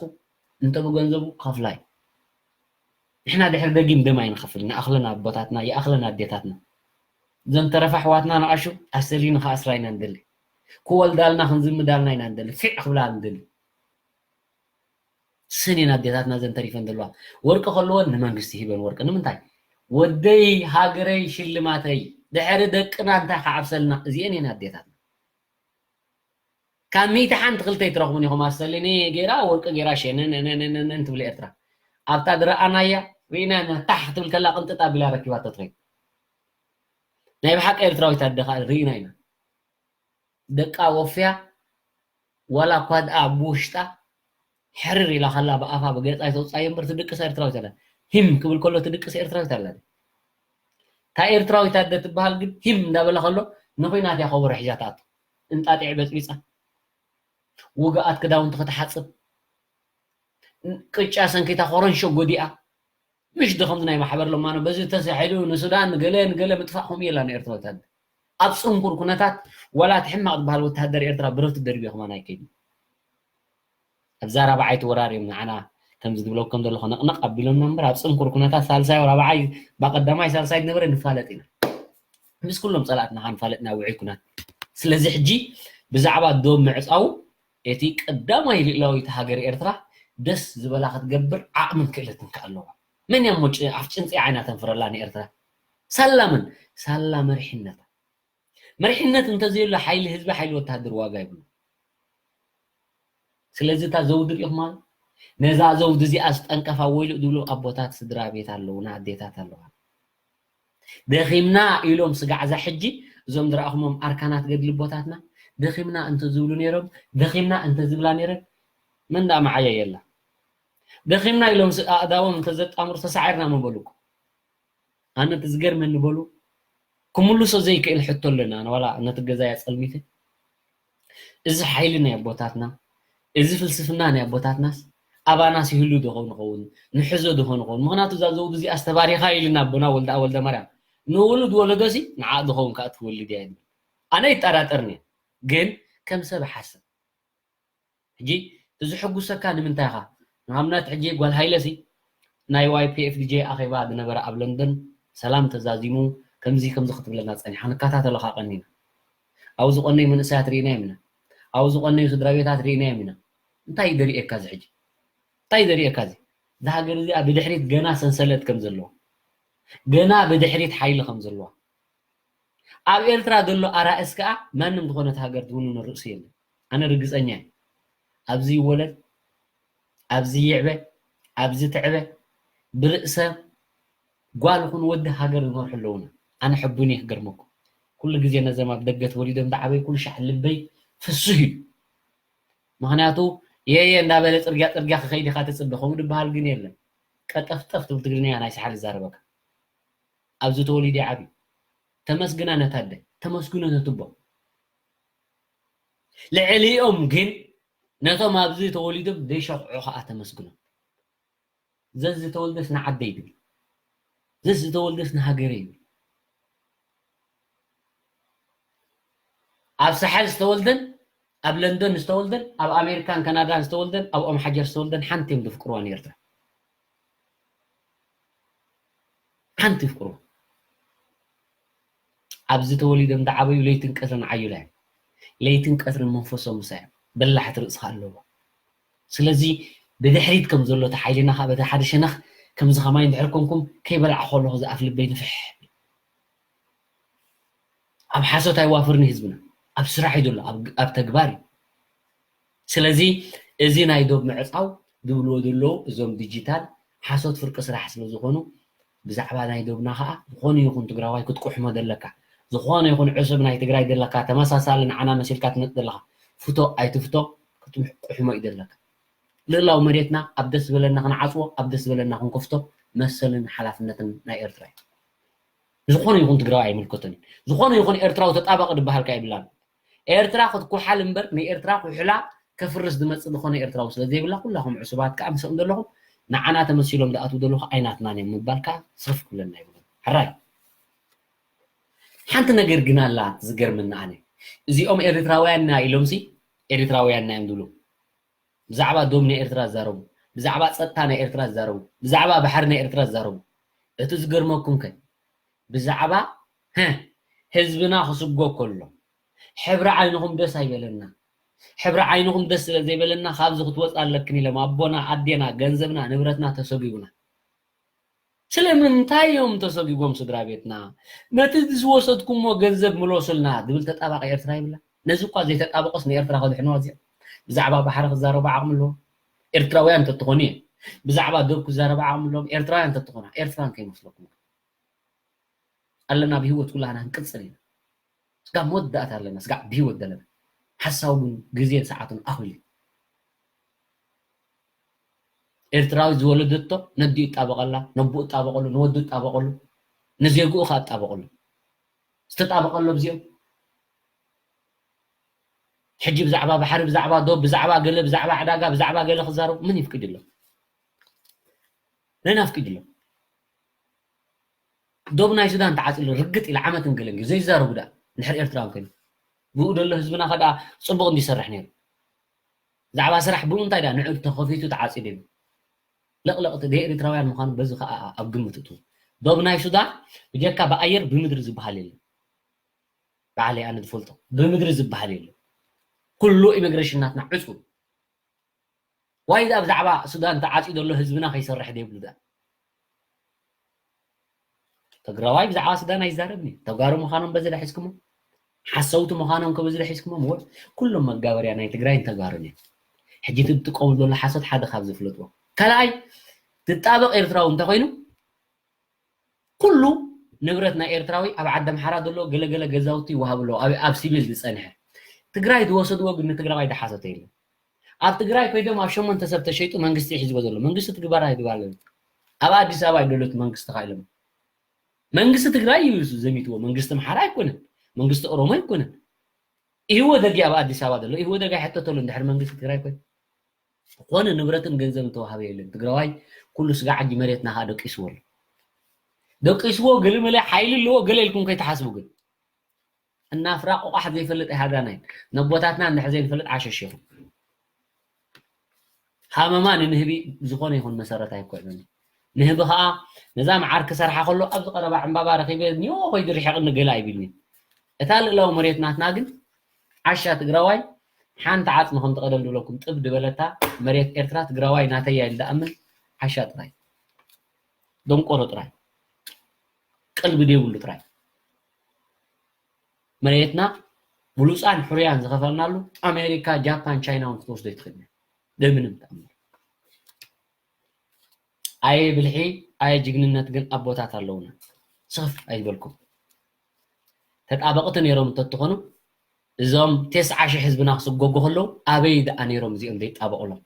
እንተ ብገንዘቡ ከፍላይ። ንሕና ድሕሪ ደጊም ደም ኣይንኸፍል። ንኣኽለን ኣቦታትና፣ ይኣኽለን ኣዴታትና። እዘን ተረፋ ኣሕዋትና ንኣሹ ኣሰሊኒ ክኣስራ ኢና ንደሊ። ክወልዳልና ክንዝምዳልና ኢና ንደሊ። ፊዕ ክብላ ንደሊ። ስኒን ኣዴታትና እዘን ተሪፈን ዘለዋ። ወርቂ ከለወን ንመንግስቲ ሂበን ወርቂ። ንምንታይ? ወደይ፣ ሃገረይ፣ ሽልማተይ። ድሕሪ ደቅና እንታይ ክዓብሰልና? እዚኤን እየን ኣዴታትና። ካብ ሚእቲ ሓንቲ ክልተ ኣይትረኽቡን ኢኹም። ኣሰሊኒ ገይራ፣ ወርቂ ገይራ፣ ሸነነነነነን ትብል ኤርትራ። ኣብታ ዝረኣናያ፣ ርኢና ኢና፣ ታሕ ክትብል ከላ ቅንጥጥ ኣቢላ ረኪባቶ ትኸይድ። ናይ ብሓቂ ኤርትራዊት ኣደ ከኣ ርኢና ኢና። ደቃ ወፍያ፣ ዋላ እኳ ደኣ ብውሽጣ ሕርር ኢላ ከላ ብኣፋ ብገጻ ኣይተውጽኣዮ እምበር ትድቅስ ኤርትራዊት ኣላ። ሂም ክብል ከሎ ትድቅስ ኤርትራዊት ኣላ። እታ ኤርትራዊት ኣደ ትበሃል ግን ሂም እንዳበለ ከሎ ንኹናት እያ ከበሮ ሒዛ ትኣቱ። እንጣጢዕ በጽቢጻ፣ ውግኣት ክዳውንቲ ክትሓጽብ፣ ቅጫ ሰንኪታ ኮረንሾ ጎዲኣ፣ ምሽ ዶ ከምዚ ናይ ማሕበር ለማኖ በዚ ተሳሒሉ ንሱዳን ንገለ ንገለ ምጥፋእ ከምኡ የላ ንኤርትራ ወታደር። ኣብ ጽንኩር ኩነታት ዋላ እቲ ሕማቕ ዝበሃል ወታደር ኤርትራ ብረቱ ደርብዮ ከማን ኣይከይድን። ኣብዛ ራብዓይቲ ወራር እዮም ንዓና ከምዚ ዝብለኩም ዘለኹ ነቕነቕ ኣቢሎምና እምበር ኣብ ጽንኩር ኩነታት ሳልሳይ ራብዓይ ባቀዳማይ ሳልሳይ ዝነበረ ንፋለጥ ኢና። ምስ ኩሎም ጸላእትና ከኣ ንፋለጥ ኢና ውዑይ ኩናት። ስለዚ ሕጂ ብዛዕባ ዶብ ምዕጻው እቲ ቀዳማይ ልእላዊት ሃገር ኤርትራ ደስ ዝበላ ክትገብር ዓቕምን ክእለትን ከኣ ኣለዋ። መን እያ እሞ ጭ- ኣፍ ጭንጺ ዓይና ተንፍረላ ንኤርትራ? ሳላ መን? ሳላ መሪሕነታ። መሪሕነት እንተዘየሎ ሓይሊ ህዝቢ ሓይሊ ወታደር ዋጋ ይብሉ። ስለዚ እታ ዘውዲ ርኢኹማ ነዛ ዘውዲ እዚኣ ዝጠንቀፋ ወይሉ ዝብሉ ኣቦታት ስድራ ቤት ኣለዉና ኣዴታት ኣለዋ። ደኺምና ኢሎም ስጋዕ እዛ ሕጂ እዞም ዝረኣኹሞም ኣርካናት ገድሊ ኣቦታትና ደኺምና እንተዝብሉ ነይሮም ደኺምና እንተዝብላ ነይረን መን ደኣ መዓያ የላ። ደኺምና ኢሎም ስ- ኣእዳዎም እንተዘጣምሩ ተሳዒርና ምበሉኩ። ኣነ እቲ ዝገርመኒ በሉ ክምልሶ ዘይክእል ሕቶ ኣለኒ ኣነ ዋላ ነቲ ገዛይ ኣጸልሚተ እዚ ሓይሊ ናይ ኣቦታትና እዚ ፍልስፍና ናይ ኣቦታትናስ ኣባናስ ይህሉ ዶ ኸውን ኸውን ንሕዞ ዶ ኾን ኸውን ምክንያቱ እዛ ዘውዲ እዚኣ ዝተባሪኻ ኢልና ኣቦና ወልደ ወልደ ማርያም ንውሉድ ወለዶሲ ንዓ ዝኸውን ከዓ ትወልድ እያ ይብል ኣነ ይጠራጠርኒ ግን ከም ሰብ ሓስብ ሕጂ እቲ ዝሕጉሰካ ንምንታይ ኢኻ ንኣብነት ሕጂ ጓል ሃይለሲ ናይ ዋይፒኤፍዲጄ ኣኼባ ዝነበረ ኣብ ለንደን ሰላም ተዛዚሙ ከምዚ ከምዚ ክትብለና ጸኒሓ ንከታተለኻ ቀኒና ኣብኡ ዝቐነዩ መንእሰያት ርኢናዮም ኢና ኣብኡ ዝቐነዩ ስድራ ቤታት ርኢናዮም ኢና እንታይ እዩ ደሪኤካ እዚ ሕጂ እንታይ እዩ ደሪኤካ እዚ እዛ ሃገር እዚኣ ብድሕሪት ገና ሰንሰለት ከም ዘለዎ ገና ብድሕሪት ሓይሊ ከም ዘለዋ ኣብ ኤርትራ ዘሎ ኣራእስ ከኣ ማንም ዝኾነት ሃገር ትውንኖ ርእሲ የለን ኣነ ርግጸኛ እየ ኣብዚ ይወለድ ኣብዚ ይዕበ ኣብዚ ትዕበ ብርእሰ ጓል ኹን ወዲ ሃገር ይመርሑ ኣለውና ኣነ ሕቡን እየ ክገርመኩም ኩሉ ግዜ ነዘም ኣብ ደገ ተወሊዶም ዝዓበይ ኩሉ ሻዕ ልበይ ፍሱህ እዩ ምክንያቱ የየ እንዳበለ ጽርግያ ጽርግያ ክኸይድ ኢኻ ትጽበ ከምኡ ዝበሃል ግን የለን ቀጠፍጠፍ ትብል ትግርኛ ናይ ሰሓል ይዛረበካ ኣብዚ ተወሊደ ዓብዩ ተመስግና ነታ ኣደ ተመስግኖ ነትቦ ልዕሊኦም ግን ነቶም ኣብዚ ተወሊዶም ዘይሸኽዑ ከዓ ተመስግኖ ዘዝተወልደስ ንዓደይ ይብል ዘዝተወልደስ ንሃገረ ይብል ኣብ ሳሕል ዝተወልደን ኣብ ለንደን ዝተወልደን ኣብ ኣሜሪካን ካናዳን ዝተወልደን ኣብ ኦም ሓጀር ዝተወልደን ሓንቲ እዮም ዝፍቅርዋ ንኤርትራ ሓንቲ ይፍቅርዋ ኣብዚ ተወሊዶም ዝዓበዩ ለይትን ቀትርን ዓዩላ እዮም ለይትን ቀትርን መንፈሶም ምሳይ እዮም በላሕቲ ርእስኻ ኣለዎ ስለዚ ብድሕሪት ከም ዘሎ እቲ ሓይልና ካብ እቲ ሓደ ሸነኽ ከምዚ ከማይ እንድሕር ኮንኩም ከይበላዕ ከለኹ ዝኣፍ ልበይ ንፍሕ ኣብ ሓሶት ኣይዋፍርን ህዝብና ኣብ ስራሕ እዩ ዘሎ ኣብ ተግባር እዩ ስለዚ እዚ ናይ ዶብ ምዕፃው ዝብልዎ ዘለዉ እዞም ዲጂታል ሓሶት ፍርቂ ስራሕ ስለ ዝኾኑ ብዛዕባ ናይ ዶብና ከዓ ዝኾነ ይኹን ትግራዋይ ክትቁሕሞ ዘለካ ዝኾነ ይኹን ዕሱብ ናይ ትግራይ ዘለካ ተመሳሳሊ ንዓና መሲልካ ትመፅ ዘለካ ፍቶ ኣይትፍቶ ክትቁሕሞ እዩ ዘለካ ልእላዊ መሬትና ኣብ ደስ ዝበለና ክንዓፅዎ ኣብ ደስ ዝበለና ክንከፍቶ መሰልን ሓላፍነትን ናይ ኤርትራ እዩ ዝኾነ ይኹን ትግራዊ ኣይምልከቶን እዩ ዝኾነ ይኹን ኤርትራዊ ተጣበቂ ዝበሃል ከ የብላን ኤርትራ ክትኩሓል እምበር ንኤርትራ ኩሕላ ከፍርስ ዝመፅእ ዝኾነ ኤርትራዊ ስለ ዘይብላ ኩላኹም ዕሱባት ከዓ ምስኦም ዘለኹም ንዓና ተመሲሎም ዝኣትዉ ዘለኹ ኣይናትናን እዮም ምባል ከዓ ስኽፍ ክብለና ይብሉ ሕራይ ሓንቲ ነገር ግን ኣላ ዝገርመኒ ኣነ እዚኦም ኤርትራውያንና ኢሎምሲ ኤርትራውያንና እዮም ዝብሉ ብዛዕባ ዶብ ናይ ኤርትራ ዝዛረቡ ብዛዕባ ፀጥታ ናይ ኤርትራ ዝዛረቡ ብዛዕባ ባሕሪ ናይ ኤርትራ ዝዛረቡ እቲ ዝገርመኩም ከ ብዛዕባ ህዝብና ክስጎ ከሎ ሕብሪ ዓይንኹም ደስ ኣይበለና ሕብሪ ዓይንኹም ደስ ስለ ዘይበለና ካብዚ ክትወፃ ኣለክን ኢሎም ኣቦና ኣዴና ገንዘብና ንብረትና ተሰጊቡና ስለምንታይ እዮም ተሰጊጎም ስድራ ቤትና ነቲ ዝወሰድኩሞ ገንዘብ ምለሱልና ዝብል ተጣባቂ ኤርትራ ይብላ ነዚ እኳ ዘይተጣበቆስ ንኤርትራ ከድሕንዋ እዚኦም ብዛዕባ ባሕሪ ክዛረቡ ዓቕሚ ኣለዎም ኤርትራውያን እንተትኾኑ እየ ብዛዕባ ዶብ ክዛረቡ ዓቕሚ ኣለዎም ኤርትራውያን እንተትኾና ኤርትራን ከይመስለኩም ኣለና ብሂወት ኩላህና ክንቅፅል ኢና ስጋዕ መወዳእታ ኣለና ስጋዕ ብሂወት ዘለና ሓሳቡ ግን ግዜን ሰዓቱን ኣኹል እዩ ኤርትራዊ ዝወለደቶ ነዲኡ ይጣበቐላ ነቦኡ ይጣበቐሉ ንወዱ ይጣበቐሉ ንዜግኡ ከዓ ይጣበቐሉ ዝተጣበቐሉ ኣብዚኦም ሕጂ ብዛዕባ ባሕሪ ብዛዕባ ዶብ ብዛዕባ ገለ ብዛዕባ ዕዳጋ ብዛዕባ ገለ ክዛረቡ ምን ይፍቅድሎም ነናፍቅድሎም ዶብ ናይ ሱዳን ተዓፂሉ ርግጥ ኢሉ ዓመትን ገለን እዩ ዘይዛረቡ ዳ። እንድሕር ኤርትራዊ ኮይኑ ብኡ ደሎ ህዝብና ከዳ ፅቡቅ እንዲሰርሕ ነይሩ። ብዛዕባ ስራሕ ብምንታይ ዳ ንዑ ተኸፊቱ ተዓፂሉ ይብል። ለቕለቕቲ ደይ ኤርትራውያን ምዃኑ በዚ ከዓ ኣብ ግምት እቱ። ዶብ ናይ ሱዳን ብጀካ ብኣየር ብምድሪ ዝበሃል የለን። ባዕለይ ኣነ ዝፈልጦ ብምድሪ ዝበሃል የለን። ኩሉ ኢሚግሬሽን ናትና ዕፁ። ዋይ ዳ ብዛዕባ ሱዳን ተዓፂ ዘሎ ህዝብና ከይሰርሕ ደይብሉ ዳ። ትግራዋይ ብዛዕባ ሱዳን ኣይዛረብን እዩ። ተጋሩ ምዃኖም በዚ ዳ ሒዝኩሞ፣ ሓሰውቲ ምዃኖም ከ በዚ ዳ ሒዝኩሞ። ወ ኩሎም መጋበርያ ናይ ትግራይን ተጋሩን እዮም። ሕጂ እቲ ትጥቀሙ ዘሎ ሓሶት ሓደ ካብ ዝፍለጥዎ። ካልኣይ ትጣበቕ ኤርትራዊ እንተኮይኑ ኩሉ ንብረት ናይ ኤርትራዊ ኣብ ዓዲ ኣምሓራ ዘሎ ገለገለ ገዛውቲ ይወሃብ ኣሎ ኣብ ሲቪል ዝፀንሐ። ትግራይ ዝወሰድዎ ግን ንትግራዋይ ዝሓሰቶ የለን። ኣብ ትግራይ ኮይዶም ኣብ ሸሞንተ ሰብ ተሸይጡ መንግስቲ ሒዝዎ ዘሎ መንግስቲ ትግባራ ይግባር ኣለዎ። ኣብ ኣዲስ ኣበባ ይደሎት መንግስቲ ካኢሎም መንግስቲ ትግራይ እዩ እሱ ዘሚትዎ። መንግስቲ ኣምሓራ ኣይኮነን፣ መንግስቲ ኦሮሞ ኣይኮነን። ኢህወደግ ኣብ ኣዲስ ኣበባ ዘሎ ኢህወደግ ኣይሕተተሉ እንድሕር መንግስቲ ትግራይ ኮይኑ ዝኾነ ንብረትን ገንዘብን ተዋሃበ የለን። ትግራዋይ ኩሉ ስጋ ዓጂ መሬትና ከዓ ደቂስዎ ኣሎ። ደቂስዎ ገለመለ ሓይሊ ኣለዎ ገለ ኢልኩም ከይትሓስቡ ግን እናፍራ ቆቋሕ ዘይፈልጥ ኣይሃዳናይ ነቦታትና እንድሕር ዘይንፈልጥ ዓሸሽ ኢኹም። ሃመማ ንንህቢ ዝኾነ ይኹን መሰረት ኣይኮነን። ንህቢ ከዓ ነዛ መዓር ክሰርሓ ከሎ ኣብዚ ቀረባ ዕምባባ ረኺበ ኒዮ ኮይዱ ርሒቕኒ ገለ ኣይብልኒ። እታ ልእላዊ መሬት ናትና ግን ዓሻ ትግራዋይ ሓንቲ ዓፅሚ ከም ትቐደም ድብለኩም ጥብ ድበለታ መሬት ኤርትራ ትግራዋይ ናተያ ኢል ዝኣምን ዓሻ ጥራይ፣ ደንቆሮ ጥራይ፣ ቀልቢ ደይብሉ ጥራይ። መሬትና ብሉፃን ሕሩያን ዝኸፈልናሉ ኣሜሪካ፣ ጃፓን፣ ቻይና እውን ክትወስዶ ይትኽእል እያ። ብምንም ተኣምር። ኣየ ብልሒ ኣየ ጅግንነት ግን ኣቦታት ኣለውና። ስኽፍ ኣይበልኩም። ተጣበቕቲ ነይሮም እንተትኾኑ እዞም ተስዓ ሺሕ ህዝብና ክስጎጉ ከለዉ ኣበይ ደኣ ነይሮም እዚኦም ዘይጣበቑሎም?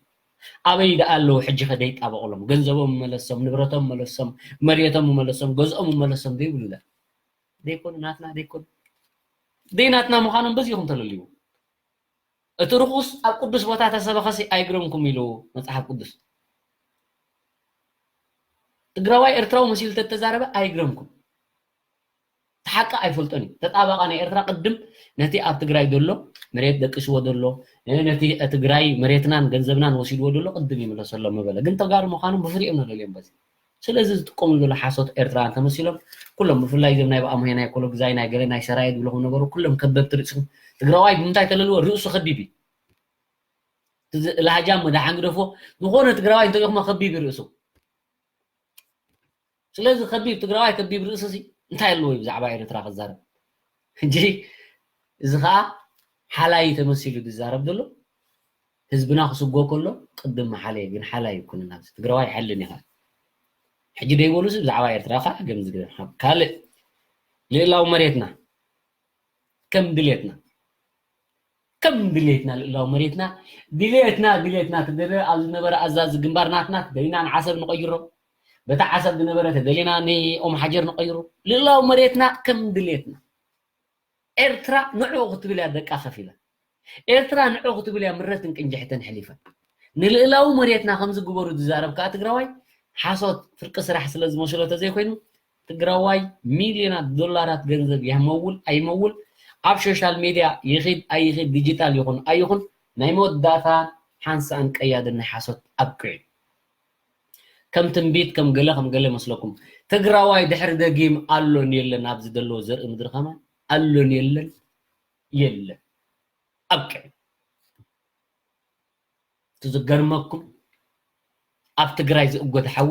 ኣበይ ደኣ ኣለዉ ሕጂ ኸ ዘይጣበቑሎም? ገንዘቦም መለሶም፣ ንብረቶም መለሶም፣ መሬቶም መለሶም፣ ገዝኦም መለሶም ዘይብሉ ደኣ? ዘይኮኑ ናትና ዘይኮኑ ደይ ናትና ምዃኖም በዚኹም ተለልዩ። እቲ ርኹስ ኣብ ቅዱስ ቦታ ተሰበኸሲ ኣይግረምኩም ኢሉ መጽሓፍ ቅዱስ። ትግራዋይ ኤርትራዊ መሲሉ ተተዛረበ ኣይግረምኩም። እቲ ሓቂ ኣይፈልጦን እዩ። ተጣባቃ ናይ ኤርትራ ቅድም ነቲ ኣብ ትግራይ ዘሎ መሬት ደቂስዎ ዘሎ፣ ነቲ ትግራይ መሬትናን ገንዘብናን ወሲድዎ ዘሎ ቅድም ይምለሰሎም ምበለ። ግን ተጋሩ ምዃኖም ብፍሪኦም ነለልዮም በዚ። ስለዚ ዝጥቀምሉ ዘሎ ሓሶት ኤርትራውያን ተመሲሎም ኩሎም ብፍላይ እዞም ናይ ብኣምሆይ ናይ ኮሎግዛይ ናይ ገለ ናይ ሰራየ ዝብለኹም ነበሩ ኩሎም ከበብቲ ርእስኹም ትግራዋይ ብምንታይ ተለልዎ ርእሱ ከቢብ እዩ። ላሃጃ መድሓን ግደፎ ዝኾነ ትግራዋይ እንተሪኹሞ ከቢብ እዩ ርእሱ። ስለዚ ከቢብ ትግራዋይ ከቢብ ርእሲ ሲ እንታይ ኣለዎ ብዛዕባ ኤርትራ ክዛረብ? ሕጂ እዚ ከዓ ሓላይ ተመሲሉ ዝዛረብ ዘሎ ህዝብና ክስጎ ከሎ ቅድም ሓለየ ግን ሓላይ ይኩንን ኣብዚ ትግራዋይ ሓልን ኢኻ። ሕጂ ደይበሉስ ብዛዕባ ኤርትራ ከዓ ገም ዝግደም ካልእ ልእላዊ መሬትና ከም ድሌትና ከም ድሌትና ልእላዊ መሬትና ድሌትና ድሌትና ተደለ ኣብ ዝነበረ ኣዛዚ ግንባር ናትና ተደሊና ንዓሰብ ንቀይሮ በታ ዓሰብ ዝነበረ ተደሊና ንኦም ሓጀር ንቀይሮ ልእላዊ መሬትና ከም ድሌትና ኤርትራ ንዑ ክትብል እያ ደቃ ከፊላ ኤርትራ ንዑ ክትብል እያ ምረትን ቅንጅሕተን ሕሊፈን ንልእላዊ መሬትና ከምዚ ግበሩ ዝዛረብ ከዓ ትግራዋይ ሓሶት ፍርቂ ስራሕ ስለ ዝመስሎ ተዘይኮይኑ ትግራዋይ ሚልዮናት ዶላራት ገንዘብ የመውል ኣይመውል ኣብ ሶሻል ሜድያ ይኺድ ኣይኺድ ዲጂታል ይኹን ኣይኹን ናይ መወዳእታ ሓንሳእን ቀያድን ናይ ሓሶት ኣብቅዑ ከም ትንቢት ከም ገለ ከም ገለ መስለኩም ትግራዋይ ድሕሪ ደጊም ኣሎን የለን ኣብዚ ዘለዎ ዘርኢ ምድሪ ከማን ኣሎን የለን የለን ኣብቅዑ እቲ ዝገርመኩም ኣብ ትግራይ ዝእጎድ ሓዊ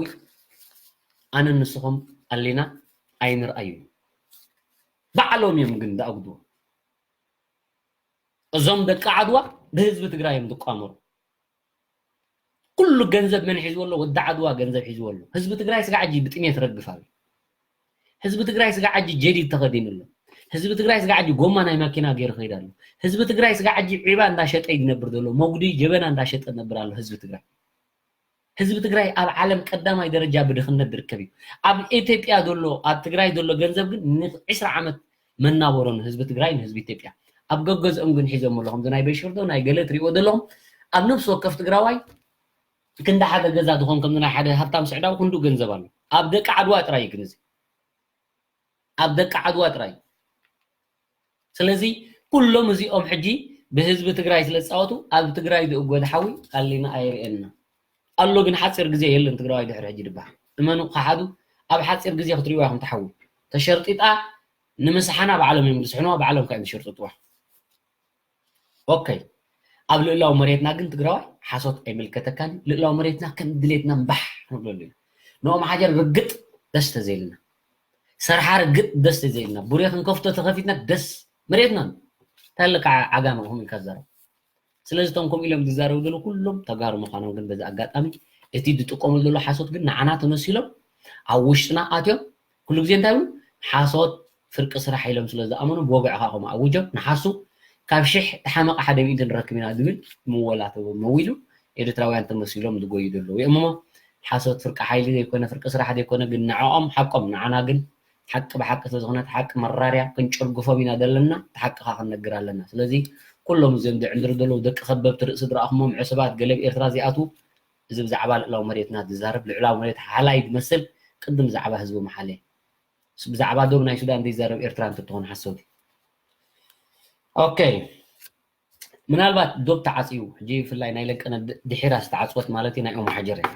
ኣነ ንስኹም ኣሊና ኣይንርኣዩ ባዕሎም እዮም ግን ዝኣጉድዎ እዞም ደቂ ዓድዋ ብህዝቢ ትግራይ እዮም ዝቋመሩ ኩሉ ገንዘብ መን ሒዝዎ ኣሎ ወዲ ዓድዋ ገንዘብ ሒዝዎ ኣሎ ህዝቢ ትግራይ ስጋዕ ሕጂ ብጥሜት ረግፍ ኣሎ ህዝቢ ትግራይ ስጋዕ ሕጂ ጀዲድ ተኸዲኑ ኣሎ ህዝቢ ትግራይ ስጋዕ ሕጂ ጎማ ናይ ማኪና ገይሩ ከይድ ኣሎ ህዝቢ ትግራይ ስጋዕ ሕጂ ዒባ እንዳሸጠ ይነብር ዘሎ መጉዲ ጀበና እንዳሸጠ ነብር ኣሎ ህዝቢ ትግራይ ህዝቢ ትግራይ ኣብ ዓለም ቀዳማይ ደረጃ ብድኽነት ዝርከብ እዩ ኣብ ኢትዮጵያ ዘሎ ኣብ ትግራይ ዘሎ ገንዘብ ግን ን20 ዓመት መናበሮ ንህዝቢ ትግራይ ንህዝቢ ኢትዮጵያ ኣብ ገገዝኦም ግን ሒዞም ኣሎ ከምዚ ናይ በሽርዶ ናይ ገለ ትሪእዎ ዘለኹም ኣብ ነፍሲ ወከፍ ትግራዋይ ክንዲ ሓደ ገዛ ዝኾን ከምዚ ናይ ሓደ ሃብታም ስዕዳዊ ክንዱ ገንዘብ ኣሎ ኣብ ደቂ ዓድዋ ጥራይ ግን እዚ ኣብ ደቂ ዓድዋ ጥራይ። ስለዚ ኩሎም እዚኦም ሕጂ ብህዝቢ ትግራይ ስለ ዝፃወቱ ኣብ ትግራይ ዝእጎድ ሓዊ ኣሊና ኣይርእየና ኣሎ። ግን ሓፂር ግዜ የለን ትግራዋይ ድሕሪ ሕጂ ድበሃል። እመኑ፣ ከሓዱ ኣብ ሓፂር ግዜ ክትርእይዋ ኢኹም። ተሓዊ ተሸርጢጣ ንምስሓና ባዕሎም እዮም ዝስሕንዋ፣ ባዕሎም ከ እዮም ዝሸርጥጥዋ። ኦኬ፣ ኣብ ልእላዊ መሬትና ግን ትግራዋይ ሓሶት ኣይምልከተካን። ልእላዊ መሬትና ከም ድሌትና እምባሕ ንብለሉ ኢና። ንኦም ሓጀር ርግጥ ደስ ተዘይልና፣ ሰርሓ ርግጥ ደስ ተዘይልና፣ ቡሬ ክንከፍቶ ተኸፊትና ደስ መሬትና። እንታይ ኣለካ ዓጋመ ከምኡ ኢልካ ትዛረብ? ስለዚ እቶም ከምኡ ኢሎም ዝዛረቡ ዘለዉ ኩሎም ተጋሩ ምዃኖም ግን በዚ ኣጋጣሚ እቲ ዝጥቀሙሉ ዘለዉ ሓሶት ግን ንዓና ተመሲሎም ኣብ ውሽጥና ኣትዮም ኩሉ ግዜ እንታይ ይብሉ? ሓሶት ፍርቂ ስራሕ ኢሎም ስለ ዝኣመኑ ብወግዒ ከዓ ከምኡ ኣውጆም ንሓሱ ካብ ሽሕ ተሓመቐ ሓደ ሚእቲ ንረክብ ኢና ዝብል ምወላ ተወ መዊሉ ኤርትራውያን ተመሲሎም ዝጎዩ ዘለዉ እዮም እሞ ሓሶት ፍርቂ ሓይሊ ዘይኮነ ፍርቂ ስራሕ ዘይኮነ ግን ንዕኦም ሓቆም ንዓና ግን ሓቂ ብሓቂ ስለ ዝኾነት ሓቂ መራርያ ክንጭርግፎም ኢና ዘለና እቲ ሓቂ ከዓ ክንነግር ኣለና ስለዚ ኩሎም እዚኦም ዝዕንድሩ ዘለዉ ደቂ ከበብቲ ርእሲ ዝረኣኹሞም ዕሱባት ገለ ኣብ ኤርትራ ዝኣትዉ እዚ ብዛዕባ ልእላዊ መሬትና ዝዛረብ ልዕላዊ መሬት ሓላይ ዝመስል ቅድም ብዛዕባ ህዝቡ መሓለ ብዛዕባ ዶብ ናይ ሱዳን ዘይዛረብ ኤርትራ እንትትኾን ሓሰውቲ ኦኬ ምናልባት ዶብ ተዓፅዩ ሕጂ ብፍላይ ናይ ለንቀነ ድሒራ ዝተዓፅወት ማለት እዩ ናይ ኦማሓጀር እያ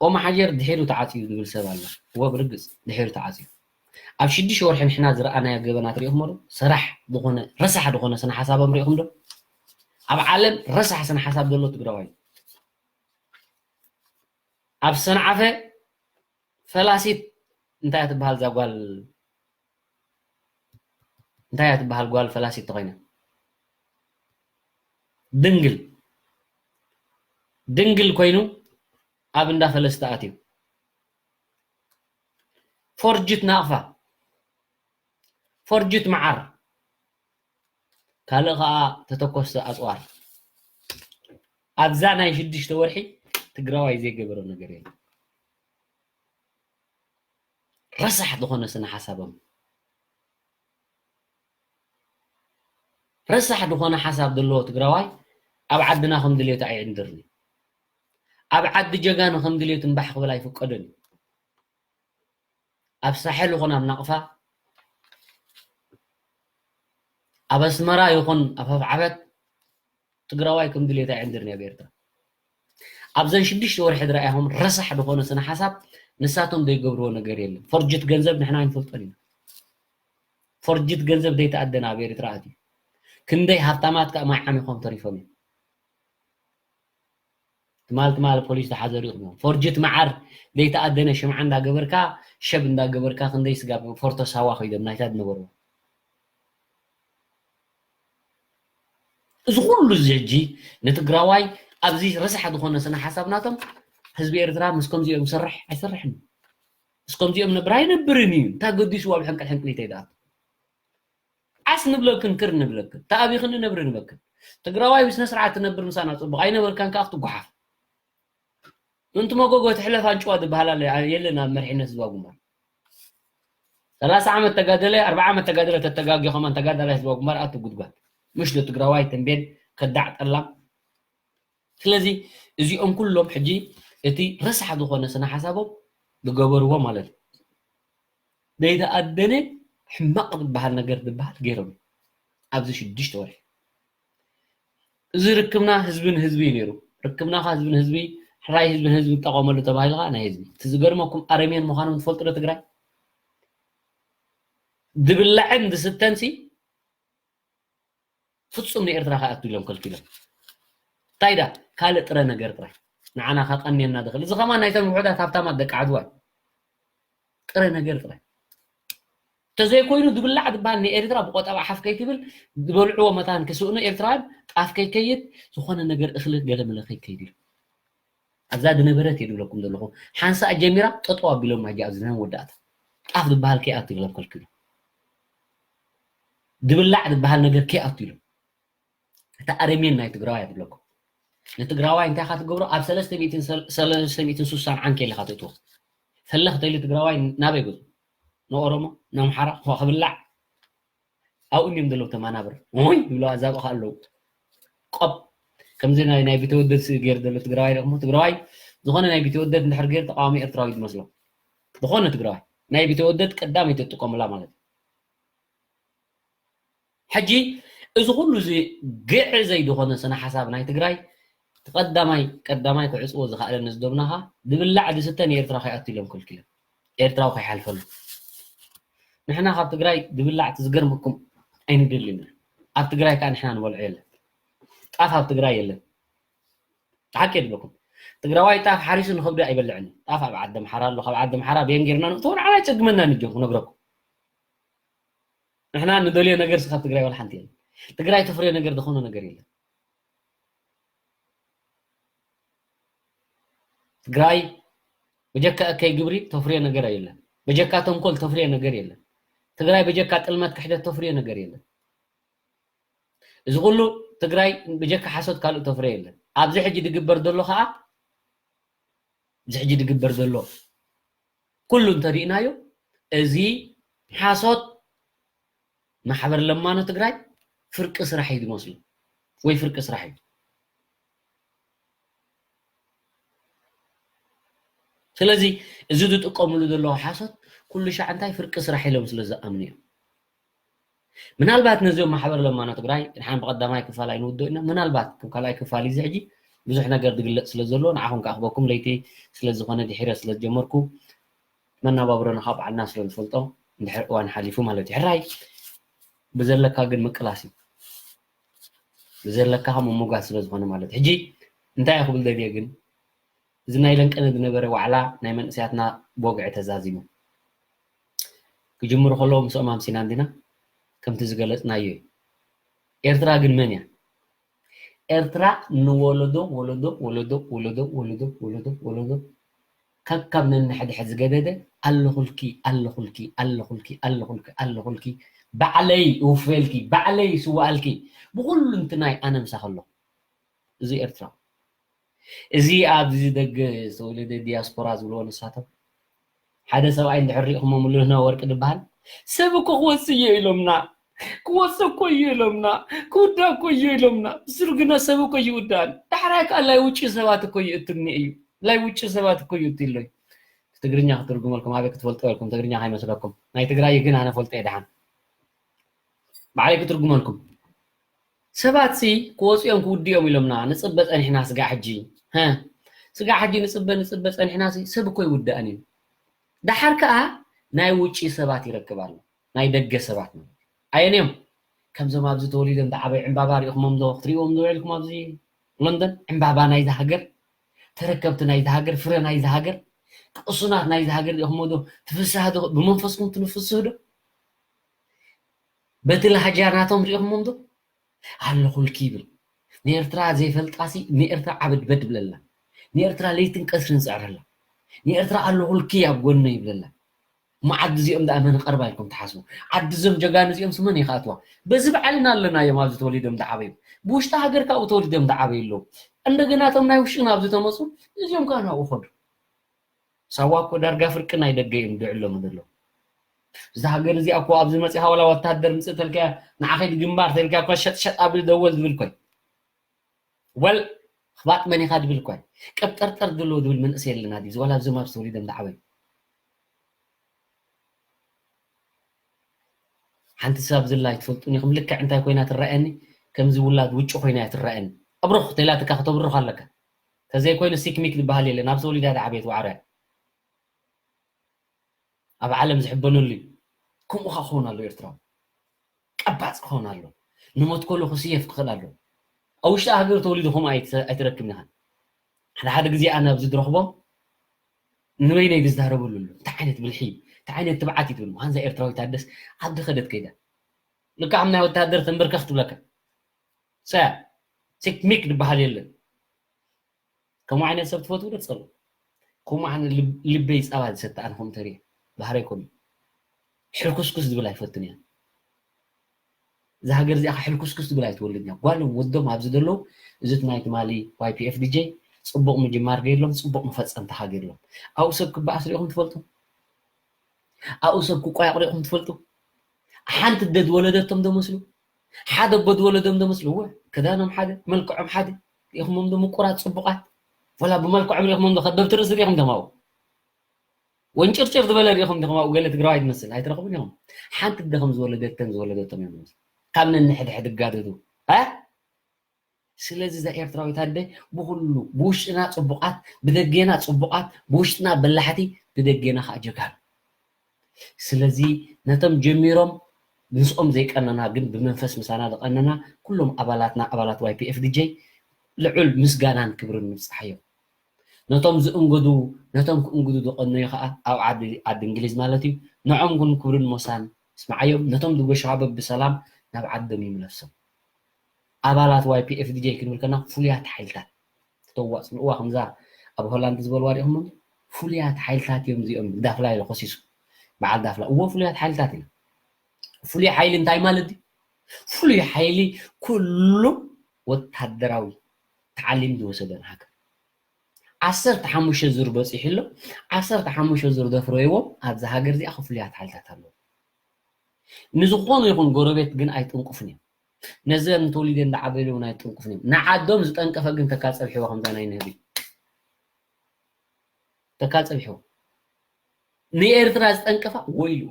ኦማሓጀር ድሒሩ ተዓፅዩ ዝብል ሰብ ኣሎ እወ ብርግፅ ድሒሩ ተዓፅዩ ኣብ ሽዱሽተ ወርሒ ንሕና ዝረኣናዮ ገበናት ሪኢኹም ዶ ሰራሕ ዝኾነ ረሳሕ ዝኾነ ስነ ሓሳቦም ሪኢኹም ዶ ኣብ ዓለም ረሳሕ ስነ ሓሳብ ዘሎ ትግራዋይ ኣብ ሰንዓፈ ፈላሲት እንታይ ትበሃል እዛ ጓል እንታይ እያ ትበሃል ጓል ፈላሲት ተኾይና ድንግል ድንግል ኮይኑ ኣብ እንዳ ፈለስቲ ኣትዩ ፎርጅት ናቕፋ ፎርጅት መዓር ካልእ ከዓ ተተኮስቲ ኣፅዋር ኣብዛ ናይ ሽዱሽተ ወርሒ ትግራዋይ ዘይገበሮ ነገር የለ ረሳሕ ዝኾነ ስነ ሓሳቦም ረሳሕ ዝኾነ ሓሳብ ዘለዎ ትግራዋይ ኣብ ዓድና ከም ድልየቱ ኣይዕንድርን ኣብ ዓዲ ጀጋኑ ከም ድልየቱ እምባሕ ክብል ኣይፍቀዶን እዩ ኣብ ሳሕል ይኹን ኣብ ናቕፋ ኣብ ኣስመራ ይኹን ኣብ ኣፍዓበት ትግራዋይ ከም ድሌት ኣይዕንድርን ኣብ ኤርትራ ኣብዘን ሽዱሽተ ወርሒ ዝረኣይኹም ረሳሕ ዝኾነ ስነ ሓሳብ ንሳቶም ዘይገብርዎ ነገር የለን ፎርጅት ገንዘብ ንሕና ኣይንፈልጦን ኢና ፎርጅት ገንዘብ ዘይተኣደነ ኣብ ኤርትራ ኣትዩ ክንደይ ሃብታማት ከዓ ማይ ዓሚኾም ተሪፎም እዮም ትማል ትማል ፖሊስ ዝሓዘ ሪኢኹም እዮም ፎርጅት መዓር ዘይተኣደነ ሽምዓ እንዳገበርካ ሸብ እንዳገበርካ ክንደይ ስጋ ፎርቶ ሳዋ ከይዶም ናይታ ዝነበርዎ እዚ ኩሉ እዚ ሕጂ ንትግራዋይ ኣብዚ ረሳሕ ዝኾነ ስነ ሓሳብ ናቶም ህዝቢ ኤርትራ ምስ ከምዚኦም ይሰርሕ ኣይሰርሕን ምስ ከምዚኦም ነብር ኣይነብርን እዩ እንታይ ገዲስዎ ኣብ ሕንቅል ሕንቅሊተይ ዝኣቱ ዓስ ንብለክን ክር ንብለክን ተኣቢኽኒ ነብሪ ንበክን ትግራዋይ ብስነ ስርዓት ትነብር ምሳና ፅቡቕ ኣይነበርካን ከዓ ክትጓሓፍ ምንቲ መጎጎ ትሕለፍ ኣንጭዋ ዝበሃል ኣለ የለን ኣብ መሪሕነት ህዝባዊ ግንባር ሰላሳ ዓመት ተጋደለ ኣርባዓ ዓመት ተጋደለ ተተጋጊ ከማን ተጋዳላይ ህዝባዊ ግንባር ኣቱ ጉድጓድ ምሽ ዶ ትግራዋይ ተንቤን ከዳዕ ጠላም ስለዚ እዚኦም ኩሎም ሕጂ እቲ ረሳሕ ዝኾነ ስነ ሓሳቦም ዝገበርዎ ማለት እዩ ዘይተኣደነ ሕማቕ ዝበሃል ነገር ዝበሃል ገይሮም ኣብዚ ሽዱሽተ ወርሒ እዚ ርክብና ህዝቢ ንህዝቢ እዩ ነይሩ ርክብና ካ ህዝቢ ንህዝቢ ሕራይ ህዝቢ ንህዝቢ ዝጠቐመሉ ተባሂሉ ካ ናይ ህዝቢ እቲ ዝገርመኩም ኣረሜን ምዃኖም ትፈልጡ ዶ ትግራይ ዝብላዕን ዝስተንሲ ፍጹም ንኤርትራ ከኣቱ ኢሎም ከልኪሎም እንታይ ዳ ካልእ ጥረ ነገር ጥራይ ንዓና ከቀንየና ዝኽእል እዚ ከማን ናይቶም ውሑዳት ሃብታማት ደቂ ዓድዋ ጥረ ነገር ጥራይ ተዘይኮይኑ ዝብላዕ ዝበሃል ንኤርትራ ብቆጠባ ሓፍ ከይትብል ዝበልዕዎ መታን ክስእኑ ኤርትራውያን ጣፍ ከይከይድ ዝኾነ ነገር እኽሊ ገለመለ ከይከይድ ኢሉ ኣብዛ ዝነበረት እየ ዝብለኩም ዘለኹ ሓንሳእ ጀሚራ ጠጠው ኣቢሎም ማጂ ኣብዚ ናይ መወዳእታ ጣፍ ዝበሃል ከይኣቱ ኢሎም ከልኪሎም ዝብላዕ ዝበሃል ነገር ከይኣቱ ኢሎም እቲ ኣረሜን ናይ ትግራዋይ እየ ዝብለኩም ንትግራዋይ እንታይ ኢኻ ትገብሮ ኣብ ሰለስተ ሚእትን ስሳን ዓንኬል ኢኻ ትእትዎ ፈለኽ ተይሉ ትግራዋይ ናበይ ገፁ ንኦሮሞ ንኣምሓራ ክብላዕ ኣብኡ እንዲዮም ዘለዉ ተማናብር ወይ ይብለዋ ዛብኻ ኣለዉ ቆብ ከምዚ ናይ ናይ ቢተወደድ ስእሊ ገይሩ ዘሎ ትግራዋይ ደሞ ትግራዋይ ዝኾነ ናይ ቢተወደድ እንድሕር ገይሩ ተቃዋሚ ኤርትራዊ ዝመስሎ ዝኾነ ትግራዋይ ናይ ቢተወደድ ቀዳመይቲ ትጥቀሙላ ማለት እዩ። ሕጂ እዚ ኩሉ እዚ ግዕ ዘይድኾነ ስነ ሓሳብ ናይ ትግራይ፣ እቲ ቀዳማይ ቀዳማይ ክዕፅዎ ዝኸኣለ ንዝደብናኻ፣ ድብላዕ ድስተ ንኤርትራ ከይኣቱ ኢሎም ከልኪሎም፣ ኤርትራዊ ከይሓልፈሉ። ንሕና ካብ ትግራይ ድብላዕ፣ እቲ ዝገርመኩም፣ ኣይንደልን ኢና። ኣብ ትግራይ ከዓ ንሕና ንበልዖ የለን። ጣፍ ኣብ ትግራይ የለን። ሓቂ የድለኩም። ትግራዋይ ጣፍ ሓሪሱ ንኸብዲ ኣይበልዕን። ጣፍ ኣብ ዓዲ ኣምሓራ ኣሎ፣ ካብ ዓዲ ኣምሓራ ቤን ጌርና ንእትዎ ንዓና ኣይፀግመናን እዩ፣ ክነግረኩም። ንሕና ንደልዮ ነገር ካብ ትግራይ ዋላ ሓንቲ የለን። ትግራይ ተፍርዮ ነገር ዝኾነ ነገር የለን። ትግራይ በጀካ እከይ ግብሪ ተፍርዮ ነገር የለን። በጀካ ተንኮል ተፍርዮ ነገር የለን። ትግራይ በጀካ ጥልመት ክሕደት ተፍርዮ ነገር የለን። እዚ ኩሉ ትግራይ ብጀካ ሓሶት ካልእ ተፍርዮ የለን። ኣብዚ ሕጂ ድግበር ዘሎ ከዓ፣ እዚ ሕጂ ድግበር ዘሎ ኩሉ እንተሪእናዮ፣ እዚ ሓሶት ማሕበር ለማኖ ትግራይ ፍርቂ ስራሕ እዩ ዝመስሉ፣ ወይ ፍርቂ ስራሕ እዩ። ስለዚ እዚ ዝጥቀምሉ ዘለዉ ሓሶት ኩሉ ሻዕ እንታይ ፍርቂ ስራሕ ኢሎም ስለ ዝኣምኑ እዮም። ምናልባት ነዚኦም ማሕበር ለማኖ ትግራይ ንሓን ብቐዳማይ ክፋል ኣይንውድኦ ኢና። ምናልባት ከም ካልኣይ ክፋል እዚ ሕጂ ብዙሕ ነገር ዝግለጽ ስለ ዘሎ ንዓኹም ክኣኽበኩም ለይቲ ስለ ዝኾነ ድሒረ ስለ ዝጀመርኩ መናባብሮና ካብ ባዕልና ስለ ዝፈልጦ እንድሕር እዋን ሓሊፉ ማለት እዩ። ሕራይ ብዘለካ ግን ምቅላስ እዩ። ብዘለካ ምሙጋስ ስለ ዝኾነ ማለት እዩ። ሕጂ እንታይ እየ ክብል ደልየ ግን፣ እዚ ናይ ለንቀነ ዝነበረ ዋዕላ ናይ መንእሰያትና ብወግዒ ተዛዚሙ። ክጅምሩ ከለዉ ምስኦም ኣምሲና እንዲና፣ ከምቲ ዝገለጽናዮ እዩ። ኤርትራ ግን መን እያ? ኤርትራ ንወለዶ ወለዶ ወለዶ ወለዶ ወለዶ ወለዶ ወለዶ ከካብ ነንሕድሕድ ዝገደደ፣ ኣለኹልኪ ኣለኹልኪ ኣለኹልኪ ኣለኹልኪ ኣለኹልኪ፣ ባዕለይ እውፈየልኪ፣ ባዕለይ ስዋኣልኪ፣ ብኹሉ እንትናይ ኣነ ምሳኺ ኣለኹ። እዚ ኤርትራ። እዚ ኣብዚ ደገ ዝተወለደ ዲያስፖራ ዝብልዎ ንሳቶም፣ ሓደ ሰብኣይ እንድሕር ሪኢኹሞ፣ ሙሉነህ ወርቂ ዝበሃል፣ ሰብ እኮ ክወፅእ እየ ኢሎምና፣ ክወፅእ እኮ እዩ ኢሎምና፣ ክውዳእ እኮ እዩ ኢሎምና። እሱ ግና ሰብ እኮ ይውዳእን። ዳሕራይ ከዓ ላይ ውጭ ሰባት እኮ ይእትኒ እዩ፣ ላይ ውጭ ሰባት እኮ ይእትለይ። ትግርኛ ክትርጉመልኩም ኣበይ ክትፈልጡ ኢልኩም፣ ትግርኛ ከይመስለኩም። ናይ ትግራይ ግን ኣነ ፈልጦ እየ ደሓን። ባዕለይ ክትርጉመልኩም። ሰባት ሲ ክወፁ እዮም ክውድኡ እዮም ኢሎምና ንፅበ ፀኒሕና ስጋዕ ሕጂ። ሀ፣ ስጋዕ ሕጂ ንፅበ ንፅበ ፀኒሕና ሲ ሰብ እኮ ይውዳእን እዩ። ደሓር ከዓ ናይ ውጪ ሰባት ይረክብ ኣሎ። ናይ ደገ ሰባት ማለት እዩ። ኣየንዮም? ከምዞም ኣብዚ ተወሊዶም ዝዓበዩ ዕምባባ ሪኢኹሞም ዶ? ክትሪእዎም ዶ ውዒልኩም ኣብዚ ሎንደን? ዕምባባ ናይዛ ሃገር፣ ተረከብቲ ናይዛ ሃገር፣ ፍረ ናይዛ ሃገር፣ ቅሱናት ናይዛ ሃገር ሪኢኹሞ ዶ? ትፍስሃ ዶ? ብመንፈስኩም ትንፍስህ ዶ? በቲ ላህጃ ናቶም ሪኢኹሞም ዶ? ኣለኹልኪ ይብል። ንኤርትራ ዘይፈልጣሲ ንኤርትራ ዓበድበድ ይብለላ። ንኤርትራ ለይትን ቀትርን ይፅዕረላ። ንኤርትራ ኣለኹልኪ ኣብ ጎነ ይብለላ። እሞ ዓዲ እዚኦም ደኣ መን ይቐርባ ኢልኩም ትሓስቡ? ዓዲ እዞም ጀጋኑ እዚኦም ስመን ይኸኣትዋ? በዚ ባዕልና ኣለናዮም ኣብዚ ተወሊዶም ዝዓበዩ። ብውሽጢ ሃገር ካብኡ ተወሊዶም ዝዓበዩ ኣለዉ። እንደገና እቶም ናይ ውሽጥና ኣብዚ ተመፁ እዚኦም ከዓ ናብኡ ኸዱ። ሳዋ እኮ ዳርጋ ፍርቂ ናይ ደገ እዮም ድዕሎም ዘለዉ። እዛ ሃገር እዚኣ እኮ ኣብዚ መፂኻ ዋላ ወታደር ምፅእ ተልካያ ንዓኸይ ግንባር ተልካ እኮ ሸጥ ሸጥ ኣብ ደወል ዝብል ኮይ። ወል ክባጥ መን ኢኻ ድብል ኮይ። ቀብጠርጠር ድሎ ድብል መንእሰይ የለና ድዩ? ዋላ ኣብዚ ማብ ተወሊዶም ዝዓበዩ። ሓንቲ ሰብ ዝላ ኣይትፈልጡን ኢኹም። ልክዕ እንታይ ኮይና ትረኣየኒ? ከምዚ ውላድ ውጭ ኮይና እያ ትረኣየኒ። ኣብሩኽ ተላትካ ከተብሩኽ ኣለካ። ተዘይኮይኑ ሲክሚክ ዝበሃል የለን። ኣብ ተወሊዳ ዝዓበየት ዋዕሮ እያ። ኣብ ዓለም ዝሕበነሉ እዩ። ከምኡ ኸዓ ክኸውን ኣሎ ኤርትራዊ። ቀባጽ ክኸውን ኣሎ። ንመትከሉ ክስየፍ ክኽእል ኣሎ። ኣብ ውሽጢ ሃገር ተወሊዱ ከምኡ ኣይት-፣ ኣይትረክብን ኢኻ። ሓደ ሓደ ግዜ ኣነ ኣብዚ ዝረኽቦም ንበይነይ ዝዛረበሉ ኣሎ። እንታይ ዓይነት ብልሒ፣ እንታይ ዓይነት ትብዓት እዩ ትብል። ዋንዛ ኤርትራዊት ኣደስ ዓዲ ከደት ከይዳ። ልክዕ ከም ናይ ወታደር ተንበርከኽ ትብለካ። ሰ-፣ ሲክሚክ ዝበሃል የለን። ከምኡ ዓይነት ሰብ ትፈትዉ ዶ ትጸልኡ? ከምኡ ዓይነት ልብ-፣ ልበይ ጸባ ዝሰቲ ኣነ ከምኡ ተሪኤ። ባህረይ ከምኡ። ሕልኩስኩስ ዝብል ኣይፈቱን እየ። እዛ ሃገር እዚኣ ሕልኩስኩስ ዝብል ኣይትወልድን እያ። ጓሎም ወዶም ኣብዚ ዘለዉ፣ እዚ እቲ ናይ ትማሊ ዋይ ፒ ኤፍ ዲ ጀይ ጽቡቕ ምጅማር ገይርሎም፣ ጽቡቕ መፈጸምታ ገይርሎም። ኣብኡ ሰብ ክበኣስ ሪኢኹም ትፈልጡ? ኣብኡ ሰብ ክቋየቕ ሪኢኹም ትፈልጡ? ሓንቲ ኣደ ዝወለደቶም ዶ መስሉ? ሓደ ኣቦ ዝወለዶም ዶ መስሉ? እወ፣ ክዳኖም ሓደ፣ መልክዖም ሓደ። ሪኢኹሞም ዶ ምቁራት ጽቡቓት? ወላ ብመልክዖም ሪኢኹሞም ዶ ከበብቲ ርእሲ ሪኢኹም ዶ ኣብኡ? ወንጭርጭር ዝበለ ርኢኹም ዲኹም? ኣብኡ ገለ ትግራዋይ ትመስል ኣይትረኽቡን ኢኹም። ሓንቲ ኣደ ከም ዝወለደተን ዝወለደቶም እዮም ዝመስል። ካብ ነንሕድሕድ ጋደዱ። እ? ስለዚ እዛ ኤርትራዊት ኣደ ብኹሉ፣ ብውሽጥና ጽቡቓት፣ ብደጌና ጽቡቓት፣ ብውሽጥና በላሕቲ፣ ብደጌና ከዓ ጀጋኑ። ስለዚ ነቶም ጀሚሮም ምስኦም ዘይቀነና ግን ብመንፈስ ምሳና ዝቐነና ኩሎም ኣባላትና፣ ኣባላት ዋይ ፒ ኤፍ ዲ ጀይ ልዑል ምስጋናን ክብርን ንብጽሓዮም። ነቶም ዝእንግዱ፣ ነቶም ክእንግዱ ዝቐነዩ ከዓ ኣብ ዓዲ፣ ዓዲ እንግሊዝ ማለት እዩ። ንዖም ግን ክብርን ሞሳን ስምዓዮም። ነቶም ዝጎሻበብ ብሰላም ናብ ዓዶም ይምለሶም። ኣባላት ዋይ ፒ ኤፍ ዲ ጀይ ክንብል ከና ፍሉያት ሓይልታት። ተዋፅልዋ ከምዛ ኣብ ሆላንድ ዝበልዋ ሪኢኹም? ፍሉያት ሓይልታት እዮም እዚኦም። ዳፍላ ኢሉ ከሲሱ። በዓል ዳፍላ። እዎ ፍሉያት ሓይልታት ኢና። ፍሉይ ሓይሊ እንታይ ማለት እዩ? ፍሉይ ሓይሊ ኩሉ ወታደራዊ ታዕሊም ዝወሰደን ሃገር። ዓሰርተ ሓሙሽተ ዙር በፂሑ ኣሎ። ዓሰርተ ሓሙሽተ ዙር ዘፍረይዎም ኣብዛ ሃገር እዚኣ ፍሉያት ሓይልታት ኣለዉ። ንዝኾኑ ይኹን ጎረቤት ግን ኣይጥንቁፍን እዮም። ነዘን ተወሊደን ዝዓበየሉ እውን ኣይጥንቁፍን እዮም። ንዓዶም ዝጠንቀፈ ግን ተካል ፀብሒዎ ከምዛ ናይ ንህቢ። ተካል ፀብሒዎ። ንኤርትራ ዝጠንቀፋ ወይሉ።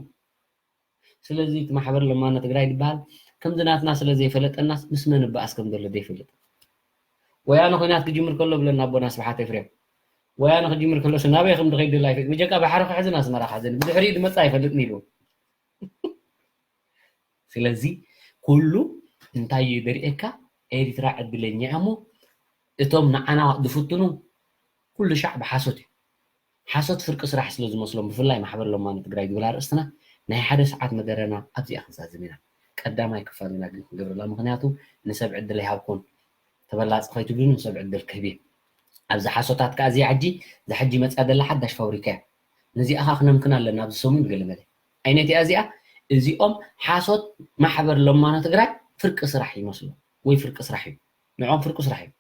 ስለዚ እቲ ማሕበር ለማኖ ትግራይ ዝበሃል ከምዚ ናትና ስለ ዘይፈለጠናስ ምስ መን እበኣስ ከም ዘሎ ዘይፈልጥ። ወያነ ኹናት ክጅምር ከሎ ብለና ኣቦና ስብሓት ኤፍሬም። ወያነ ክጅምር ከሎ ናበይ ከም ዝኸይድ ደላ ኣይፈልጥ። ብጀካ ባሕሪ ክሕዝን ኣስመራ ክሕዝን ብድሕሪኡ ዝመጽእ ኣይፈልጥን ኢሉ። ስለዚ ኩሉ እንታይ እዩ ደርእየካ? ኤርትራ ዕድለኛ እያ እሞ እቶም ንዓና ዝፍትኑ ኩሉ ሻዕ ብሓሶት እዩ። ሓሶት ፍርቂ ስራሕ ስለ ዝመስሎም ብፍላይ ማሕበር ለማኒ ትግራይ ዝብል ኣርእስትና ናይ ሓደ ሰዓት መደረና ኣብዚኣ ክንዛዝም ኢና። ቀዳማይ ክፋል ኢና ግን ክንገብረላ፣ ምክንያቱ ንሰብ ዕድል ኣይሃብኩን። ተበላፂ ከይትብሉኒ ንሰብ ዕድል ክህብ እየ። ኣብዚ ሓሶታት ከዓ እዚኣ ሕጂ እዛ ሕጂ መፅያ ዘላ ሓዳሽ ፋብሪካ እያ። ነዚኣ ከዓ ክነምክና ኣለና ኣብዚ ሰሙን ገለመለ። ዓይነት እያ እዚኣ። እዚኦም ሓሶት ማሕበር ለማኖ ትግራይ ፍርቂ ስራሕ ይመስሉ ወይ ፍርቂ ስራሕ እዩ። ንዕኦም ፍርቂ ስራሕ እዩ።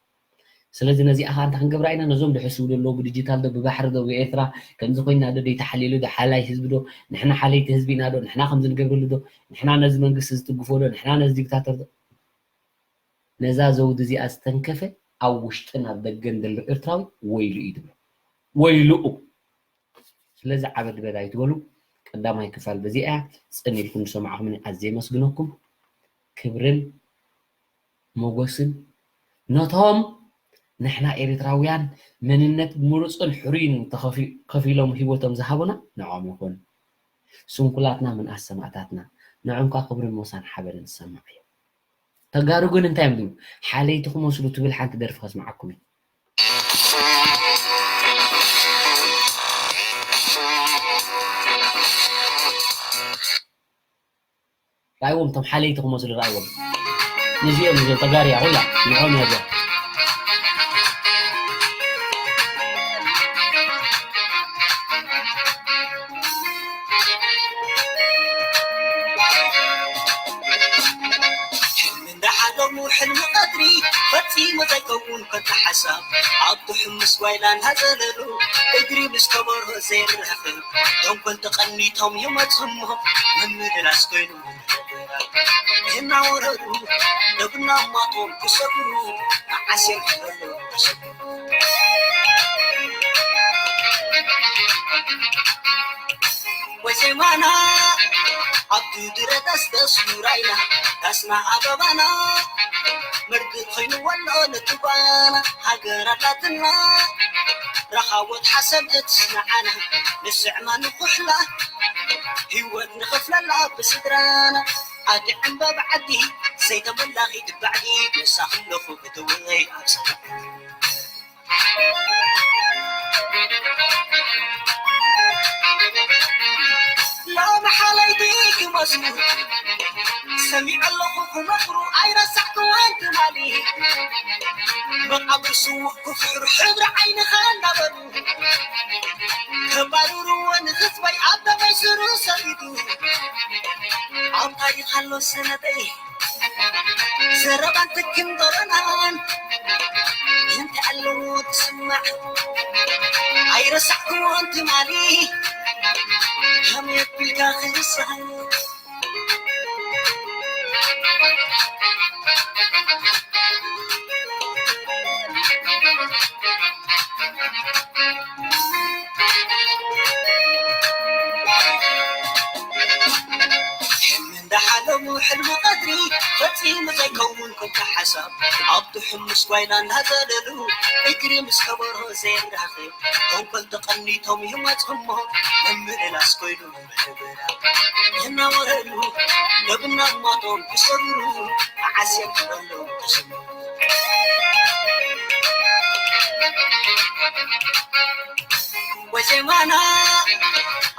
ስለዚ ነዚኣ ከዓ እንታይ ክንገብራ ኢና? ነዞም ዝሕስቡ ዘለዉ ብዲጂታል ዶ ብባሕሪ ዶ ብኤርትራ ከምዚ ኮይና ዶ ዘይተሓልየሉ ዶ ሓላይ ህዝቢ ዶ ንሕና ሓለይቲ ህዝቢ ኢና ዶ ንሕና ከምዚ ንገብረሉ ዶ ንሕና ነዚ መንግስቲ ዝትግፎ ዶ ንሕና ነዚ ዲክታተር ዶ ነዛ ዘውዲ እዚኣ ዝተንከፈ ኣብ ውሽጥን ኣብ ደገን ዘሎ ኤርትራዊ ወይሉ እዩ ዝብሎ። ወይልኡ። ስለዚ ዓበድ በድ ኣይትበሉ። ቀዳማይ ክፋል በዚኣ እያ። ጽን ኢልኩም ዝሰማዕኹምኒ ኣዝየ የመስግነኩም። ክብርን ሞጎስን ነቶም ንሕና ኤርትራውያን መንነት ምሩጽን ሕሩይን ተኸፊ-፣ ከፊሎም ህይወቶም ዝሃቡና ንዖም ይኹን። ስንኩላትና ምንኣስ ሰማእታትና ንዖም ከኣ ክብርን ሞሳን ሓበንን ዝሰማዕ እዩ። ተጋሩ ግን እንታይ እዮም ዝብሉ? ሓለይቲ ክመስሉ ትብል ሓንቲ ደርፊ ከስምዓኩም እየ። ራእይዎም፣ እቶም ሓለይቲ ክመስሉ ራእይዎም። ነዚኦም እዮም ተጋርያ ኩላ፣ ንዕኦም እያ እዚኣ። ሕልሚ እንዳሓለሙ ሕልሚ ቀትሪ ፈጺሙ ዘይከውን ከንቱ ሓሳብ ኣብ ትሑት ምስ ጓይላ እናዘለሉ እግሪ ምስ ከበሮ ዘይራኸብ ተንኮል ተቐኒቶም ይመጹ እሞ ምምልላስ ኮይኑ እናወረዱ ነብና ማቶም ክሰግሩ መዓስ እዮም ክበሉ ተሰግሩ። ወዜማና ኣብ ድረ ደስደስ ውራይና ዳስና ኣበባና መርግእ ኮይኑ ወሎ ንትባና ሃገር ኣላትና ረኻቦት ሓሰብ እትስንዓና ንስዕማ ንኩሕላ ህይወት ንኸፍለላ ብስድራና ኣቲ ዕምበብ ዓዲ ዘይተመላኺ ድባዕዲ ንሳ ክለኹ ክትውይ ኣብ ሰማይ ሎሚ ሓለይቲ ክመስሉ ሰሚዐ ኣለኹ ክመኽሩ ኣይረሳዕክዎን ትማሊ መቓብር ስዉእ ክፍሕሩ ሕብሪ ዓይንኻ እናበሉ ከባርርዎ ንህዝበይ ኣብ ደመይ ስሩ ሰዲዱ ኣብ ታሪኽ ኣሎ ሰነደይ ዘረባን ትክን ደረናን እንታይ ኣለዎ ትስማዕ ኣይረሳዕክዎን ትማሊ ከመይ ኣቢልካ ክርሳዕ ሕልሚ ቀድሪ ፈጺሙ ዘይከውን ኮንካ ሓሳብ ኣብቲ ሕሙስ ጓይላ እናዘለሉ እግሪ ምስ ከበሮ ዘይራኸብ ተንኮል ተቐኒቶም ይመጽእሞ ምምልላስ ኮይኑ መደበራ እናወረዱ ለብና ማቶም ክሰብሩ መዓስ እዮም ክበሎም ተሰሙ ወዜማና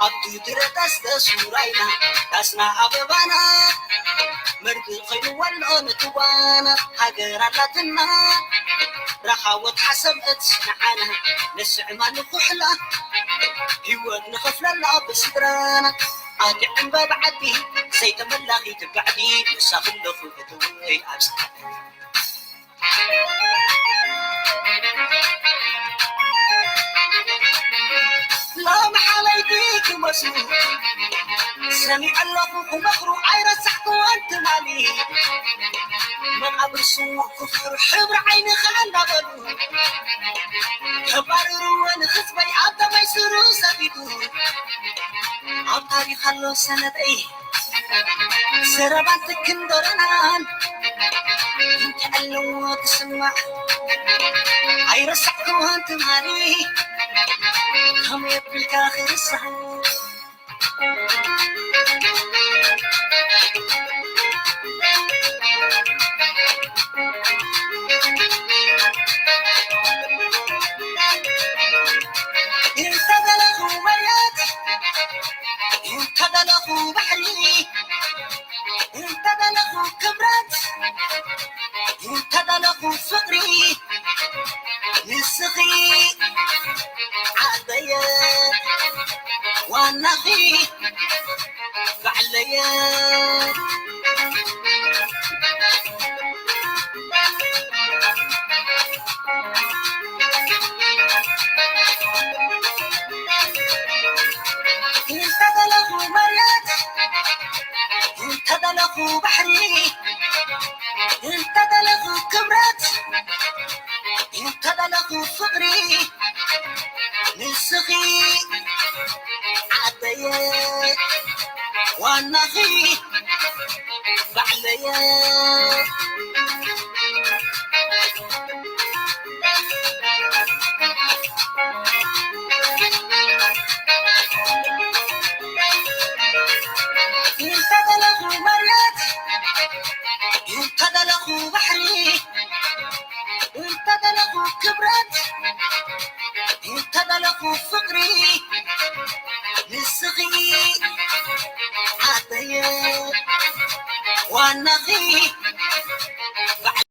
ኣብቲ ድረታስ ተስውራይና ዳስና ኣበባና መርጊ ኸይኑ ወሎ ንትዋና ሃገር ኣላትና ረኻወት ሓሰብ እቲ ንዓና ንስዕማ ንኩሕላ ህይወት ንኸፍለላ ብስድራና ኣቲ ዕምበብ ዓዲ ዘይተመላኺት ባዕዲ ንሳ ክለኹ እትውይ ኣብ ሎሚ ሓለይቲ ክመስሉ ሰሚዐ ኣለኹ ክመኽሩ ኣይረሳዕኩዎን ትማሊ መቓብር ስዉእ ክፍሩ ሕብሪ ዓይንኻ እናበሉ ተባርርዎ ንህዝበይ ኣብ ደመይ ስሩ ሰቢዱ ኣብ ታሪኽ ኣሎ ሰነደይ ዘረባን ትክን ደረናን እንታይ ኣለዎ ክስማዕ ኣይረሳዕኩዎን ትማሊ ከመይ ኣቢልካ ክርሳዕ እንተደለኹ መሬት እንተደለኹ ባሕሪ እንተደለኹ ክብረት እንተደለኹ ፍቕሪ ንስኺ ዓበየ ዋናኺ ባዕለየ እንተደለኹ መሬት እንተደለኹ ባሕሪ እንተደለኹ ክብረት እንተደለኹ ፍቕሪ ንስኺ ዓበየ ዋናኺ ባዕለየ እንተደለኹ መሬት እንተደለኹ ባሕሪ እንተደለኹ ክብረት እንተደለኹ ፍቕሪ ንስኺ ዓበየ ዋናኺ